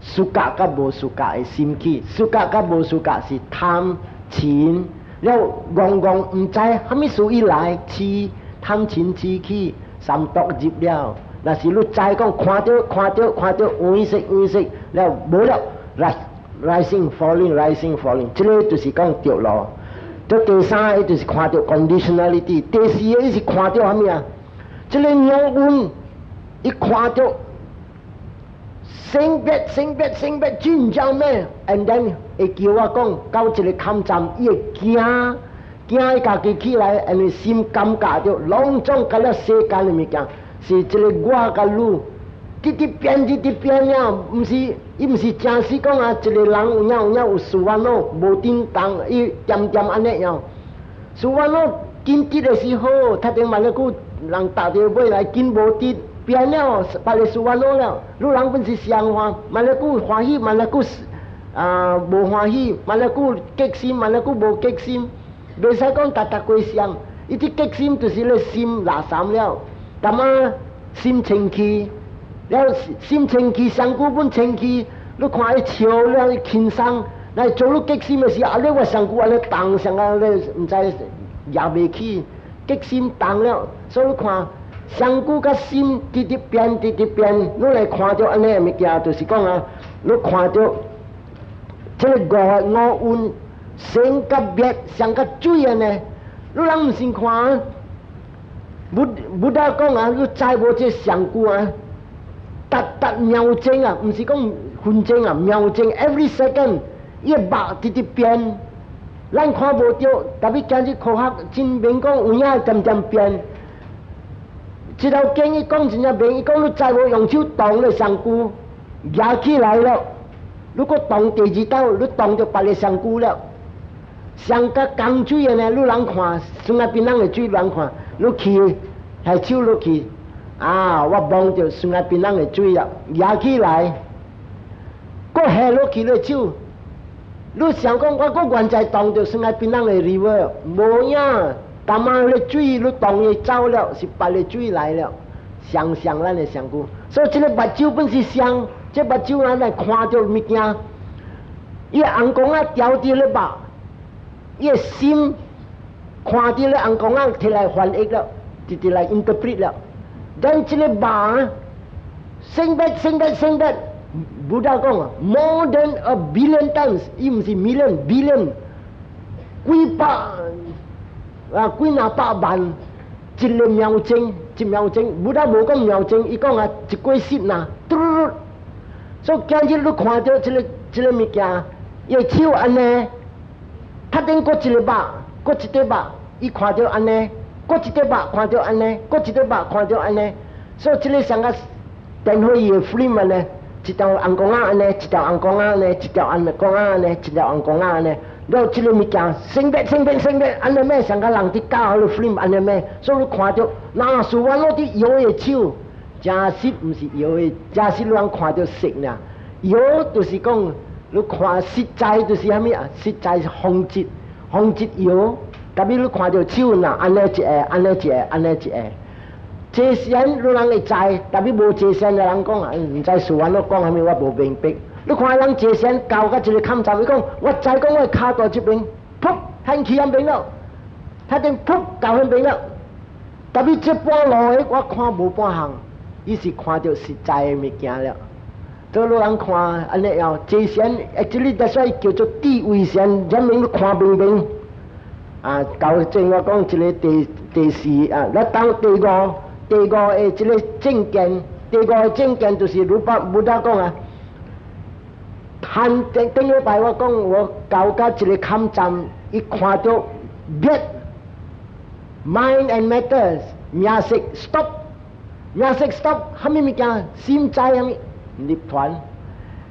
suka 佮無 suka 的心起，suka 佮無 suka 是貪嗔，了戇戇毋知啥物事伊來痴貪嗔痴起三毒入了。若是你知講看著看著看著黃色黃色了無了，rising falling rising falling，這个就是講著路。這第三个就是看著 conditionality，第四个伊是看著啥物啊？這个五蘊伊看著生滅生滅生滅真正咩？and then 會叫我講到一个坎站，伊會驚驚伊家己起來，因為心感覺著攏總佮了世間的物件，是這个我佮汝，直直變直直變了，毋是伊毋是誠實講啊，一个人有影有影有 suvanno 無振動，伊恬恬按呢樣。suvanno 緊直的時候，他頂萬一久人踏著尾來緊無直。變了，別个 suvanno 了。汝人本是相反，萬一久歡喜，萬一久啊無歡喜，萬一久激心，萬一久無激心，袂使講逐逐過相。伊這激心就是咧心垃圾了，淡仔心清氣，了心清氣，身軀本清氣，你看伊笑了伊輕鬆，來做你激心的時候，啊你我身軀按呢動，像啊咧毋知攑袂起，激心動了，所以你看，身軀佮心直直變，直直變，你來看著按呢个物件，就是講啊，你看著這个五五蘊生佮滅，像佮水按呢，你人毋信看，Buddha 講啊，你知無這上句啊？逐逐秒鐘啊，毋是講分鐘啊，秒鐘，every second，伊个目直直變，咱看無著，特別今日科學真明講有影漸漸變。這條經伊講真正明，伊講你知無用手動咧身軀，舉起來了，如果動第二道，你動著別个身軀了。上較江水的呢，你人看，Sungai Pinang 的水人看，你去，下手落去，啊，我摸著 Sungai Pinang 的水了，舉起來，閣下落去咧手，你想講我閣原在動著 Sungai Pinang 的 river，無影。淡仔咧水你動伊走了，是別个水來了，相像咱的身軀。所以這个目睭本是相，這目睭咱來看著物件，伊紅光仔牢佇咧目，伊的心看著咧紅光仔摕來翻譯了，直直來 interpret 了。咱這个目生滅生滅生滅，Buddha 講啊，more than a billion times，伊毋是 million billion，幾百啊幾若百萬，一个秒鐘，一秒鐘，Buddha 無講秒鐘，伊講啊一過剎那，嘟嘟。所以今日你看著這个這个物件，伊的手按呢，較頂閣一个目，閣一塊目，伊看著按呢，閣一塊目看著按呢，閣一塊目看著按呢，所以這个像個電火伊的 film 按呢，一條紅光仔按呢，一條紅光仔按呢，一條紅光仔按呢，一條紅光仔按呢，了這个物件生滅生滅生滅，按呢咩像個人佇教彼个 film 按呢咩，所以你看著，若是我攏佇搖的手，真實毋是搖的，真實你通看著色爾，搖就是講你看實在就是啥物啊？實在是風質，風質搖，特別你看著手若按呢一下，按呢一下，按呢一下。這禪你人會知，特別無坐禪的人講啊，毋知 Suvanno 講啥物，我無明白。你看人坐禪到甲一个坎站，伊講我知講我跤蹛這邊，噗，掀去遐邊了，他頂噗到彼邊了。特別這半路的我看無半項，伊是看著實在的物件了。做你人看按呢樣，坐禪，actually 所以叫做智慧禪，人民你看明明。啊，舊正我講這个第四啊，咱當第五，第五的這个正見，第五个正見就是如巴 Buddha 講啊，看頂頂禮拜我講我搞到一个坎站，伊看著滅 mind and matter 名色 stop，名色 stop，蝦米物件？心知蝦米？涅槃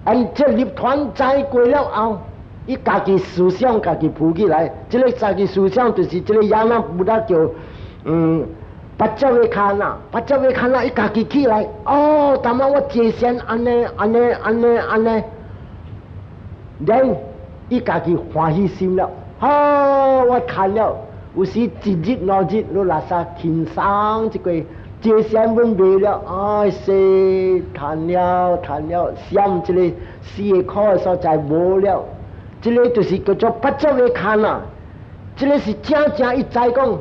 ，and 這涅槃知過了後，伊家己思想家己浮起來，這个家己思想就是這个樣啊，Buddha 叫paccavekkhana，paccavekkhana，伊家己起來，哦，當仔我這先按呢按呢按呢按呢，then 伊家己歡喜心了，哦，我看了，有時一日兩日，你垃圾輕鬆一個，這先阮袂了，哎，說談了談了，想這個死的苦的所在無了。這个就是叫做 paccavekkhana，這个是正正伊知講，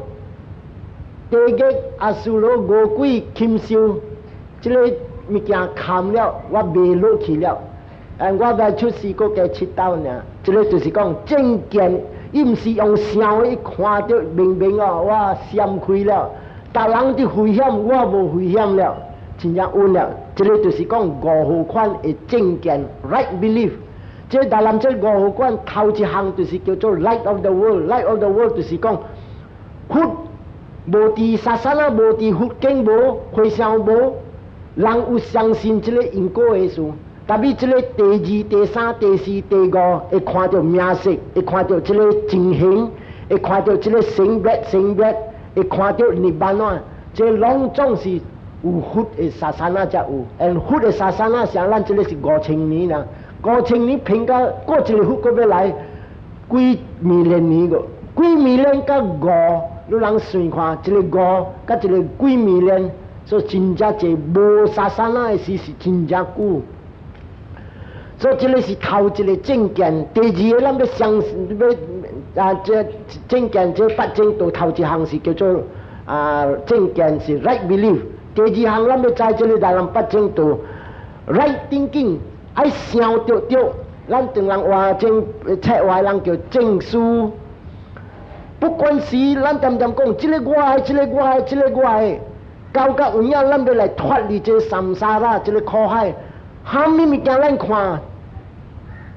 地獄阿修羅餓鬼禽獸，這个物件砍了，我袂落去了，and 我欲出世閣加七道爾，這个就是講正見，伊毋是用想的，伊看著明明哦，我閃開了，逐人佇危險，我無危險了，真正穩了，這个就是講五號款的正見，right belief。這大南這五號款頭一項就是叫做 light of the world，light of the world 就是講佛無佇 sasana，無佇佛經無，和尚無，人有相信這个因果的事。特別這个第二、第三、第四、第五，會看著名色，會看著這个情形，會看著這个生滅生滅，會看著涅槃啊，這攏總是有佛的 sasana 才有，and 佛的 sasana 像咱這个是5000年啦。5000年平甲過一个佛閣欲來幾 million 年個，幾 million 佮五，你人算看，一个五佮一个幾 million，所以真正濟無 sasana 的時是真正久。所以這个是頭一个正見，第二个咱欲相信欲啊，這正見這八正道頭一項是叫做啊正見是 right belief，第二項咱欲知這个大人八正道 right thinking。愛想著對，咱唐人話正冊話人叫正思。不管是咱恬恬講，這个我的，這个我的，這个我的，到到有影咱欲來脫離這个 samsara，這个苦海，蝦米物件咱看？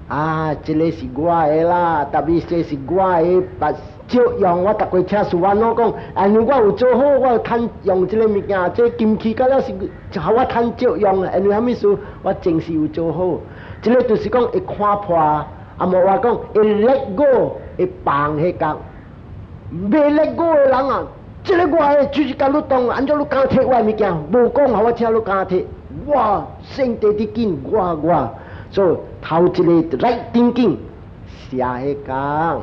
啊，這个是我的啦，特別這是我的，把照用我逐過聽師父講，因為我有做好，我有趁用這个物件，這金器到了是，予我趁照用，因為蝦米事？我前世有做好，這个就是講會看破，啊無話講會 let go，會放彼工，袂 let go 的人啊，這个我的就是共你當，按怎你敢提我的物件？無講予我聽，你敢提？我性地伫緊，我我，所以頭一个 right thinking，寫彼工。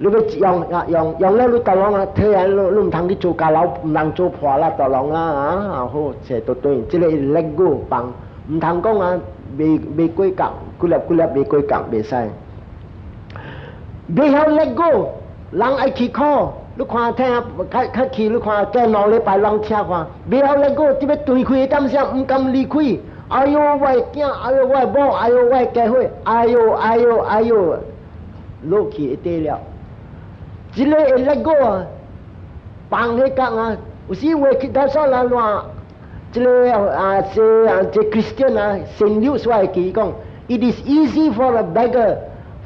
你欲用啊用用了，你大人啊，睇下你你毋通去做家老，毋通做破啦，大人啊啊好，這都對，這个 let go 放，毋通講啊，未未過角，幾粒幾粒未過角袂使。袂曉 let go，人愛去苦，你看聽較較去，你看過2禮拜攏聽看，袂曉 let go，這欲斷開的點聲，毋甘離開。哎喲，我的囝，哎喲，我的某，哎喲，我的家伙，哎喲，哎喲，哎喲，落去一塊了。這个會 let go 啊，放彼工啊，有時話其他說人話，這个啊，這啊這 Christian 啊，聖友所會記講，It is easy for a beggar,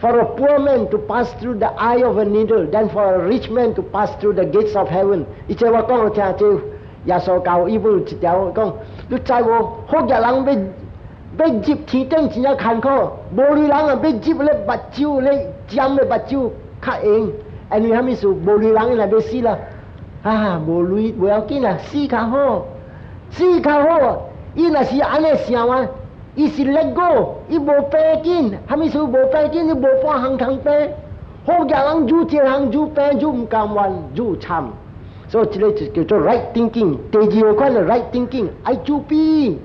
for a poor man to pass through the eye of a needle than for a rich man to pass through the gates of heaven。伊這我講予聽，這耶穌教伊本有一條講，你知無？好額人欲欲入天頂真正艱苦，無錢人啊欲入咧目睭咧針的目睭較容。因為蝦米事？無錢人伊若欲死啦，啊，無錢無要緊啦，死較好，死較好。伊若是按呢想啊，伊是 let go，伊無拼緊，蝦米事無拼緊？伊無半項通拼。好額人愈一項愈拼愈毋甘願，愈慘。所以這个就叫做 right thinking。第二個款的 right thinking，愛慈悲，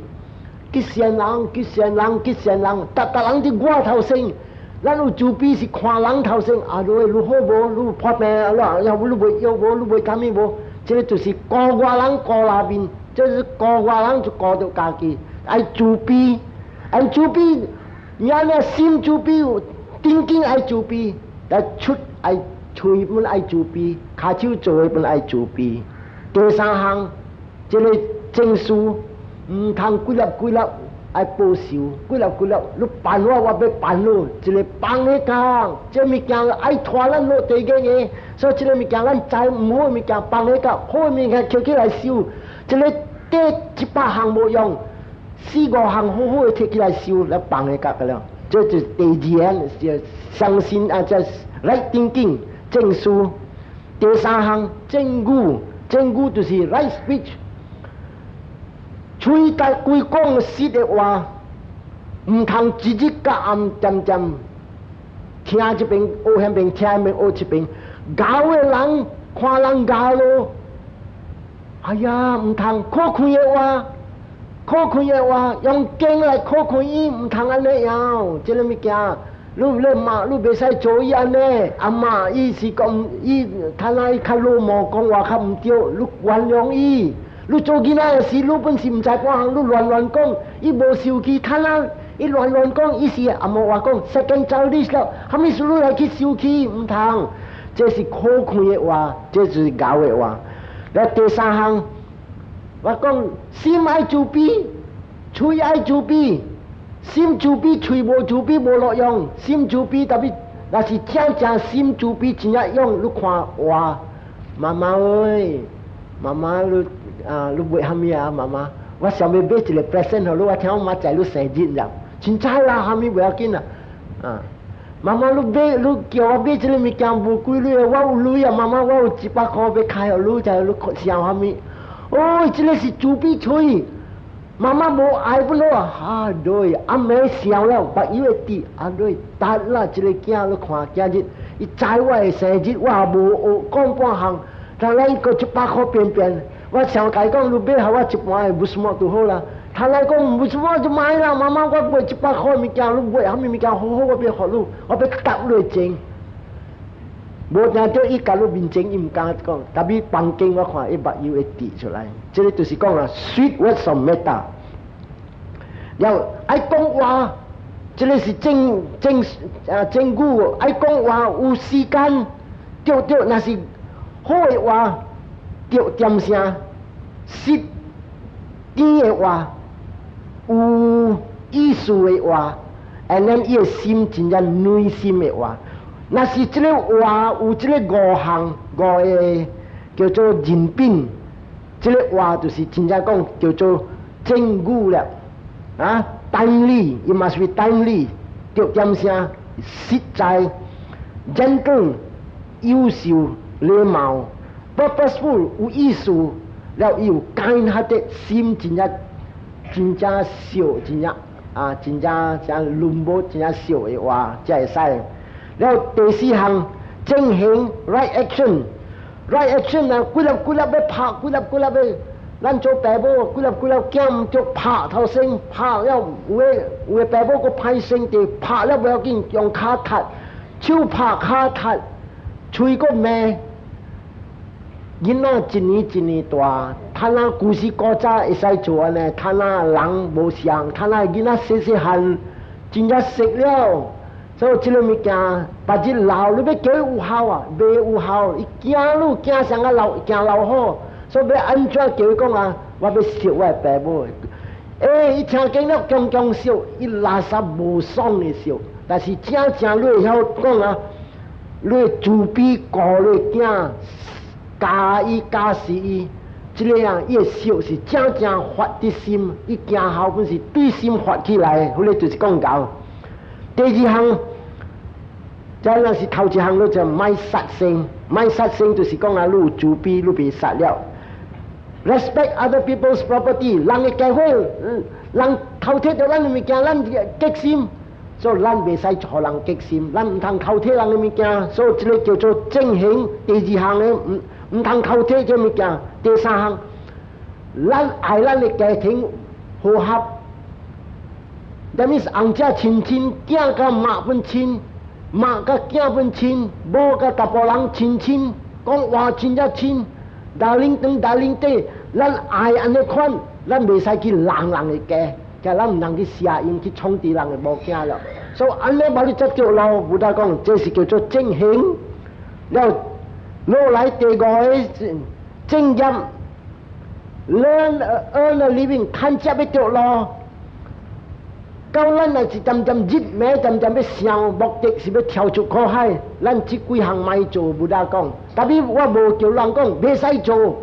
去善人，去善人，去善人，逐逐人佇我頭先。咱有慈悲是看人頭先，啊，你你好無？你有破病啊？你你袂藥無？你袂啥物無？這个就是顧外人顧內面，這是顧外人就顧著家己，愛慈悲，愛慈悲，你按呢心慈悲，thinking 愛慈悲，來出愛喙本愛慈悲，跤手做的本愛慈悲。第三項，這個正事毋通幾粒幾粒愛報仇，幾粒幾粒你辦我，我欲辦你，一個放咧講，這物件愛拖咱落地獄的，所以這個物件咱知毋好的物件放咧講，好的物件抾起來修，這個第100項無用，四五項好好的摕起來修，來放咧講個了。這就是第二項，是相信啊，這 right thinking 正思。第三項正語，正語就是 right speech。喙逐規講實的話，毋通一日到暗恬恬聽這邊學彼邊，聽彼邊學這邊。𠢕的人看人𠢕咯，哎呀，毋通苦氣的話，苦氣的話，用經來苦氣伊，毋通按呢樣，這個物件，你罵你袂使做伊按呢，阿媽伊是講伊，他那伊較魯莽，講話較毋對，你原諒伊。你做囡仔的時，你本是毋知半項，你亂亂講，伊無受氣，他那伊亂亂講，伊是阿無話講，second childish 了，啥物事你來去受氣，毋通，這是苦氣的話，這就是𠢕的話。了第三項，我講心愛慈悲，喙愛慈悲，心慈悲，喙無慈悲無路用，心慈悲特別，若是真正心慈悲真正用，你看話，媽媽喂，媽媽你。啊，你買啥物啊，媽媽？我想欲買一個 present 予你，我聽我媽知你生日了，凊彩啦，啥物袂要緊啦。啊，媽媽你買，你叫我買這個物件無幾鐳，我有鐳啊，媽媽我有100箍欲開予你，知你想啥物？哦，這個是慈悲喙，媽媽無愛不落啊，對，暗暝想了，目睭會滴，啊對，得啦，這個囝你看今日，伊知我的生日，我也無學講半項，但來伊閣100箍變變。我想共伊講，你買予我一半的無什麼就好啦。他來講無什麼就買啦，媽媽我買100箍物件，你買啥物物件好好，我欲予你，我欲答你的情。無聽著伊共你面前，伊毋敢講，但伊房間我看伊目睭會滴出來。這個就是講啊，sweet words of metta。了愛講話，這個是正正啊正語，愛講話有時間，對對，若是好的話，對點聲，實甜的話，有意思的話，and then 伊的心真正軟心的話。若是這個話有這個五項五個叫做人品，這個話就是真正講叫做正語了。啊，timely，it must be timely，對點聲，實在，gentle，優秀，禮貌，purposeful，有意思，了有 kind-hearted，心真正真正惜，真正啊，真正像潤毛真正惜的話，才會使。了第四項正行 right action，right action 啊，幾粒幾粒欲拍，幾粒幾粒欲，咱做爸母幾粒幾粒囝毋著拍頭先，拍了有的爸母閣歹性地拍了無要緊，用跤踢，手拍跤踢，喙閣罵。囡仔一年一年大，他那舊時古早會使做按呢，他那人無相，他那囡仔細細漢真正識了。所以這個物件，別日老你欲叫伊有孝啊，袂有孝，伊驚你驚啥個老驚老虎，所以欲按怎叫伊講啊？我欲錫我的爸母。欸，伊聽見了強強笑，伊垃圾無爽的笑，但是真正你會曉講啊，你慈悲顧你囝，教伊教死伊，這個啊，伊的笑是真正發佇心，伊驚孝本是對心發起來，彼個就是講𠢕。第二項，這若是頭一項，你就莫殺生，莫殺生就是講啊，你有慈悲，你袂殺了。Respect other people's property，人的家伙，人偷摕著咱的物件，咱激心，所以咱袂使予人激心，咱毋通偷摕人的物件，所以這個叫做正行。第二項呢，毋通偷摕這物件。第三項，咱愛咱的家庭和諧。That means 翁仔親親，囝佮媽本親，媽佮囝本親，某佮查埔人親親，講話真正親。darling 長 darling 短，咱愛按呢款，咱袂使去弄人的家，叫咱毋通去邪用去創治人的某囝了。所以按呢把你執著路，佛陀講，這是叫做正行。了落來第五個正業，learn earn a living，趁食欲著路。到咱若是漸漸入暝，漸漸欲想，目的是欲跳出苦海。咱這幾項莫做，Buddha 講。Tapi 我無叫人講袂使做，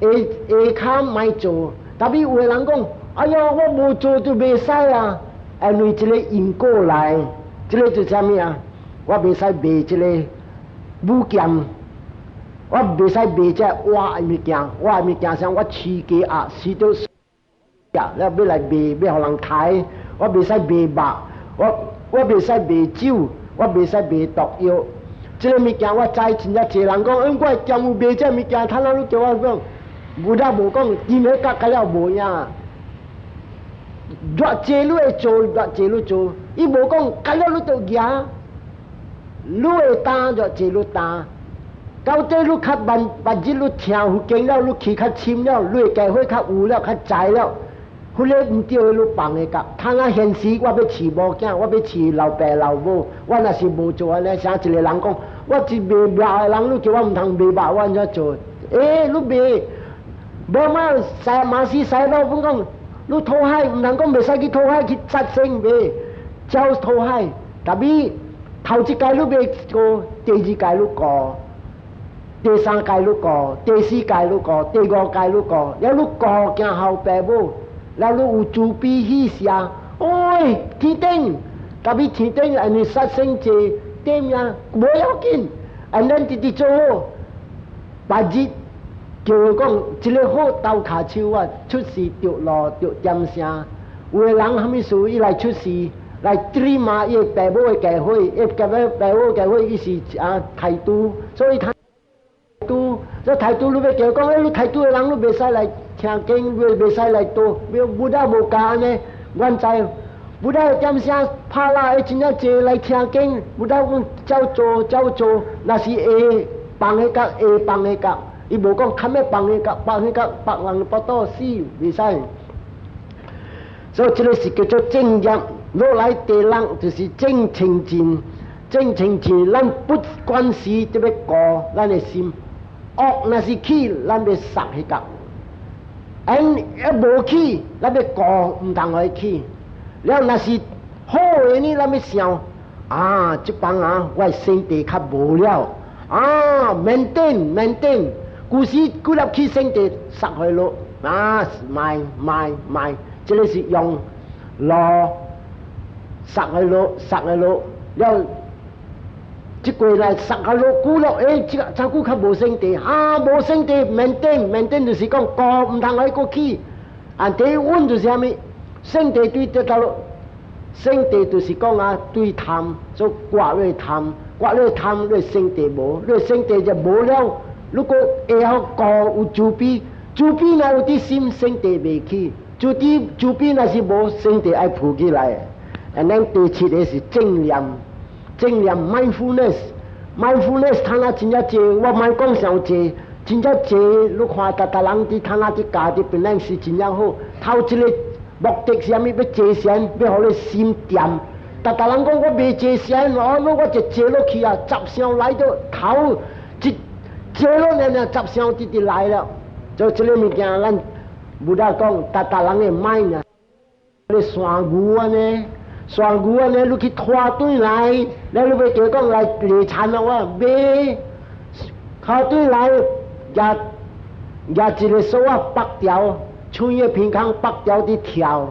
下下跤莫做。Tapi 有的人講，哎喲，我無做就袂使啊！因為這個因果來，這個就啥物啊？我袂使賣這個武劍，我袂使賣這活的物件，活的物件像我飼雞鴨，飼到死了，欲來賣，欲予人刣。我袂使賣肉，我袂使賣酒，我袂使賣毒藥。這個物件我知，真正濟人講，嗯，我店有賣這物件，他哪你叫我講？Buddha 無講，伊彼甲甲了無影。偌濟你會做，偌濟你做，伊無講，甲了你就贏。你會擔偌濟你擔，到底你較慢，別日你聽佛經了，你去較深了，你會機會較有了，較知了。彼个毋對的，你放會甲。通啊現時我欲飼某囝，我欲飼老爸老母，我若是無做按呢，像一個人講，我一賣肉的人，你叫我毋通賣肉，我按怎做？欸，你賣，無嘛？西馬是西老本講，你討海毋通講袂使去討海去殺生賣，照討海。Tapi 頭一屆你袂過，第二屆你過，第三屆你過，第四屆你過，第五屆你過，了你過行後爸母。了你有慈悲喜捨，哎，天頂，tapi 天頂按呢殺生濟點呀，無要緊，按咱直直做好，別日叫伊講，這個好鬥跤手啊，出世著路著點聲，有的人啥物事伊來出世來追罵伊爸母的家伙，伊爸母家伙伊是啊刣豬，所以刣豬，這刣豬你欲叫講，欸，你刣豬的人你袂使來聽經，袂使來倒，Buddha 無教按呢，阮知，Buddha 點聲拍啦，會真正濟來聽經，Buddha 講照做照做，若是會放彼角，會放彼角，伊無講較欲放彼角，放彼角，別人腹肚死袂使。所以這個是叫做正業，落來第六就是正清淨，正清淨，咱不管時就欲顧咱的心，惡若是起，咱欲殺彼角；按一無起，咱欲顧毋通予伊起。了若是好的呢，咱欲想啊，這幫啊，我的身體較無了啊，免等免等，舊時幾粒起身體殺開落啊，莫莫莫。這個是用路殺去落，殺去落，了，這過來殺去落，久落，欸，這個這久較無身體，啊，無身體，免等免等，就是講顧毋通愛閣起，啊，第一穩就是啥物？身體對得到落，身體就是講啊，對貪做割你貪，割你貪，你身體無，你身體就無了。如果會曉顧有慈悲，慈悲若有佇心，身體袂起。慈悲慈悲若是無，身體愛浮起來。And then 第七個是正念，正念 mindfulness，mindfulness 睇下真正濟，我莫講傷濟，真正濟。你看逐逐人佇睇下佇家佇本來是真正好。頭一個目的是啥物？欲坐禪，欲予你心恬。逐逐人講我袂坐禪，我我一坐落去啊，雜想來到頭，一坐落爾爾雜想直直來了。所以這個物件咱。Buddha 講，逐逐人的 mind 啊，你山牛按呢，山牛按呢，你去拖轉來，你欲叫講來掠田啊，我袂，拖轉來，舉舉一個索仔縛牢，喙的鼻孔縛牢佇跳，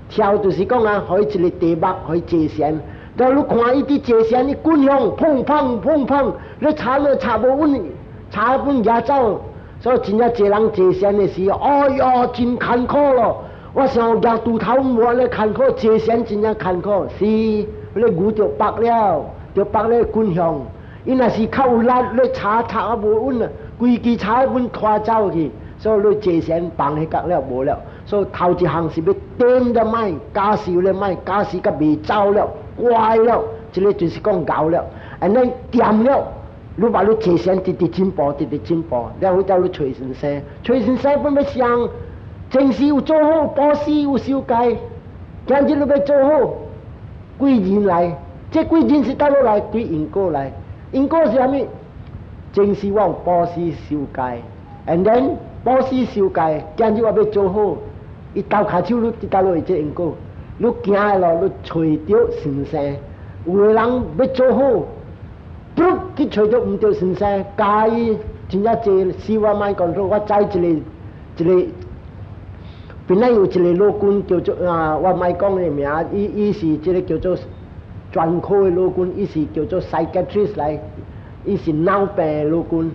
跳就是講啊，予伊一個題目，予伊坐禪。แล้ว你看伊佇坐禪，伊滾向砰砰砰砰，你插都插無穩，插本舉走。所以真正濟人坐禪的時候，哎喲，真艱苦咯！我想舉鋤頭無按呢艱苦，坐禪真正艱苦。是，你牛著縛了，著縛咧滾向。伊若是較有力，你插插啊無穩啊，規支插穩拖走去。所以你坐禪放彼角了無了。所以頭一項是欲點咧 mind，加時咧 mind，加時閣袂走了，乖了，這個就是講𠢕了。And then 恬了。你把你坐禪直直進步，直直進步，了後叫你揣先生，揣先生本欲想，前世有做好，布施有守戒，今日你欲做好，貴人來，這貴人是佗落來？對因果來，因果是啥物？正是我有布施受戒，and then 布施受戒，今日我欲做好，伊鬥跤手你佇佗落會這因果，你行的路你揣著先生，有的人欲做好，噗去揣著毋著先生，教伊真正濟，死我莫講，我知一个一个。本來有一個老君叫做啊，我莫講伊名，伊伊是這個叫做專科的老君，伊是叫做 psychiatrist 來，伊是腦病的老君。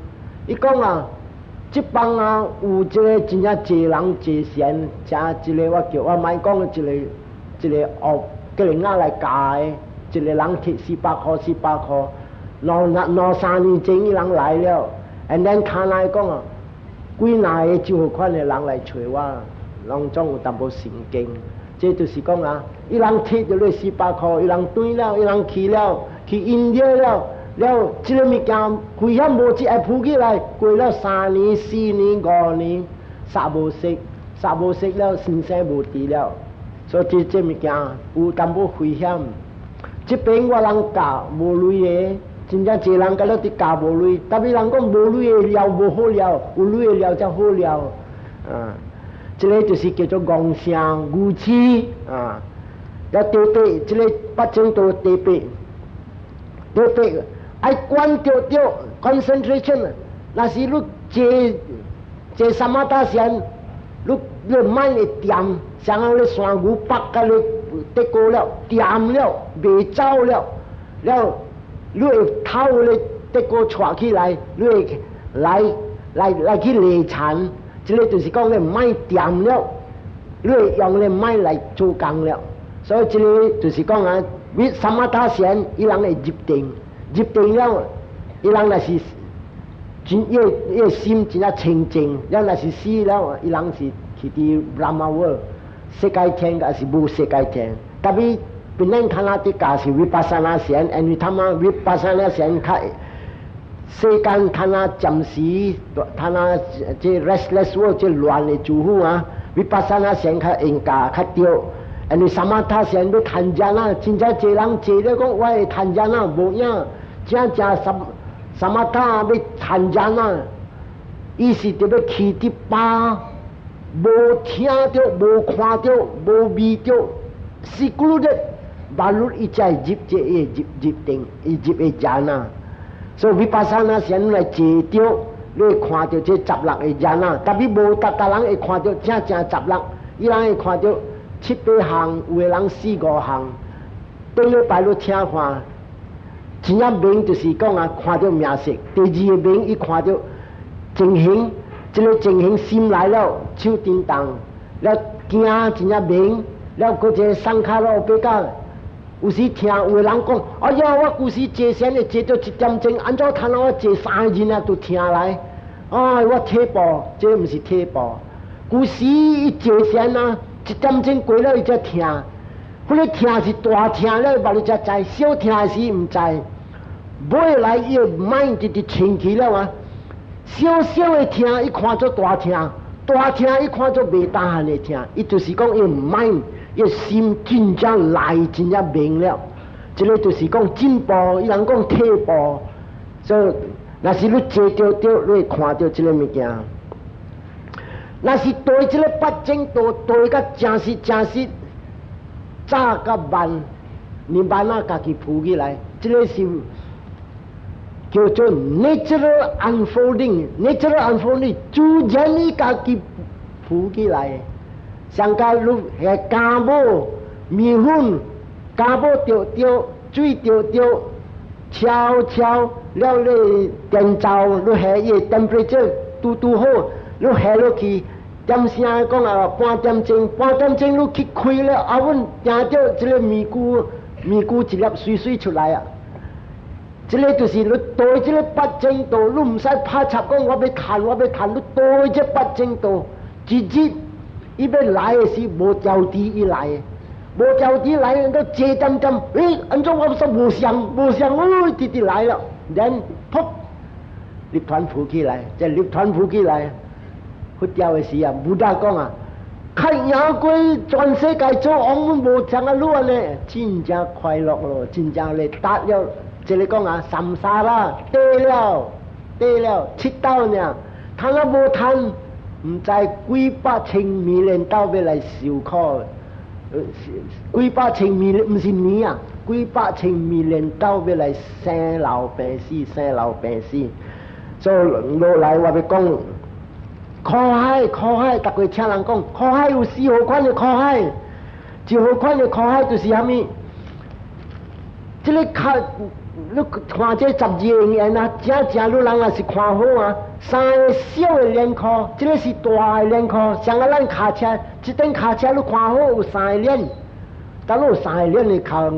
伊講啊，這幫啊有這個真正濟人濟善，誠一個我叫我莫講一個一個學叫人仔來教的，一個人提四百箍四百箍，兩兩三年前伊人來了，and then 卡來講啊，幾若個這款的人來揣我。攏總有淡薄神經，這就是講啊，伊人提著你四百箍，伊人轉了，伊人去了，去印度了，了，這个物件危險無一愛浮起來，過了三年、四年、五年，煞無識，煞無識了，先生無佇了，所以這這物件有淡薄危險。這邊我人教無鐳的，真正濟人佮你佇教無鐳，特別人講無鐳的料無好料，有鐳的料才好料，啊。這个就是叫做戇聲愚痴啊！要對對，這个八正道第八，對對，愛觀著著 concentration。若是你坐坐 samatha 禪，你你 mind 會恬，像講你山牛北佮你得過了，恬了，袂走了，了你會頭咧得過帶起來，你會來來來去禮禪。這个就是講你 mind 恬了，你會用你 mind 來做工了。所以這个就是講啊，為 samatha 禪，伊人會入定，入定了，伊人若是真伊伊心真正清淨，了若是死了，伊人是去佇 Brahma world 色界天，抑是無色界天。特別本來看那啲教是 vipassana 禪，因為他們 vipassana 禪較世間看那暫時，看那這 restless world 這亂的住戶啊，vipassana 禪較應教較對。因為 samatha 禪欲趁 jhana，真正濟人坐咧講，我會趁 jhana 無影，真正 sam samatha 欲趁 jhana，伊是著欲去佇巴，無聽著、無看著、無味著，secluded，baru 伊才會入這個入入定，伊入個 jhana。所以 vipassana 禪來坐著，你會看著這十六個 jhana，特別無逐逐人會看著正正十六，伊人會看著七八項，有的人四五項。頂禮拜你聽看，真正明就是講啊，看著名色。第二个明，伊看著情形，這个情形心來了，手震動，了驚真正明，了閣一個 sankhara 比較。有時聽有的人講，哎呀，我舊時坐禪會坐到一點鐘，按怎通我坐三個日啊都疼來？哎，我退步，這毋是退步。舊時伊坐禪啊，一點鐘過了伊才疼，彼个疼是大疼了，目你才知，小疼時毋知。尾來伊個 mind 直直清氣了啊，小小的疼伊看做大疼，大疼伊看做袂大漢的疼，伊就是講伊 mind。伊心真正來真正明了，這个就是講進步，伊人講退步，所以若是你坐著著，你會看著這个物件。若是對這个八正道對甲誠實誠實，早佮慢，你慢仔家己浮起來，這个是叫做 natural unfolding，natural unfolding 自然你家己浮起來。上加你遐酵母麵粉，酵母著著，水著著，敲敲了你電灶，你下伊 temperature 拄拄好，你下落去點聲講啊半點鐘，半點鐘你去開了，啊，阮聽著這个麵糊，麵糊一粒水水出來啊！這个就是你對這个八正道，你毋使拍插講我欲趁，我欲趁，你對這八正道，一日伊欲來的時無調滴伊來，無調滴來，都坐點點，欸，按怎我說無相無相，哦，直直來了，然噗，涅槃浮起來，這涅槃浮起來，佛教的時啊，Buddha 講啊，較贏過全世界做王，無像啊你按呢，真正快樂咯，真正咧達了，這个講啊，samsara 對了。對了，七道呢，趁啊無趁，毋知幾百千彌連斗欲來受苦，幾百千彌毋是年啊，幾百千彌連斗欲來生老病死，生老病死。所以落來我欲講，苦海苦海，逐個聽人講，苦海有四號款的苦海，一號款的苦海就是啥物？這个較你看這十二因緣啊，正正你人也是看好啊。三个小的輪箍，這个是大的輪箍。像啊，咱跤車，這頂跤車你看好有三个輪，當你有三个輪的跤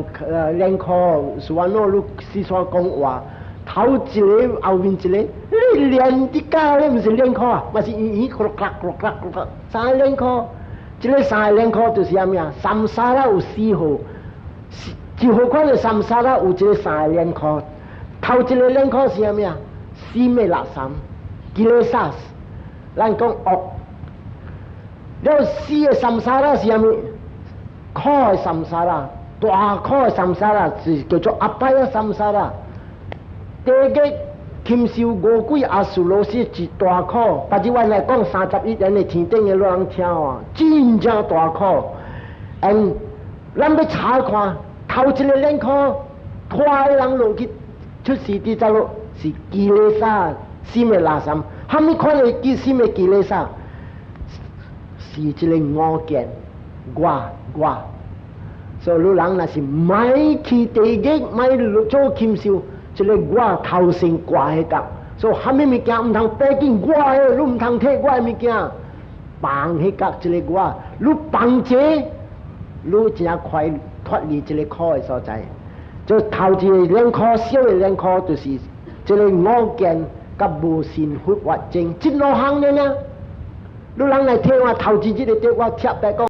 輪箍，是按怎你四川講話，頭一个後面一个，你連佇甲你毋是輪箍啊，嘛是圓圓咕碌咕碌咕碌咕碌，三个輪箍，這个三个輪箍就是啥物啊？samsara 有四號。一號款的 samsara 有一个三个輪箍，頭一个輪箍是啥物啊？四昧垃圾，kilesas，咱講惡。了四个 samsara 是啥物？苦的 samsara，大苦的 samsara 是叫做 apaya samsara。地獄禽獸餓鬼阿素羅是一大苦，別日我來講31年的天頂的老人聽啊，真正大苦。嗯，咱欲查看。頭一个輪箍拖的人落去出世佇走路是 kilesa 四昧垃圾，蝦米款的叫四昧 kilesa？是這个我見我我，所以你人若是莫去地獄，莫做禽獸，這个我頭先掛彼角，所以蝦米物件毋通爬緊我的，你毋通提我的物件，放彼角這个我，你放這，你真快脫離這個苦的所在。就頭一个輪箍，小的輪箍就是這个我見佮無信佛法證，這兩項爾。你人來聽我頭一日的對我特別講。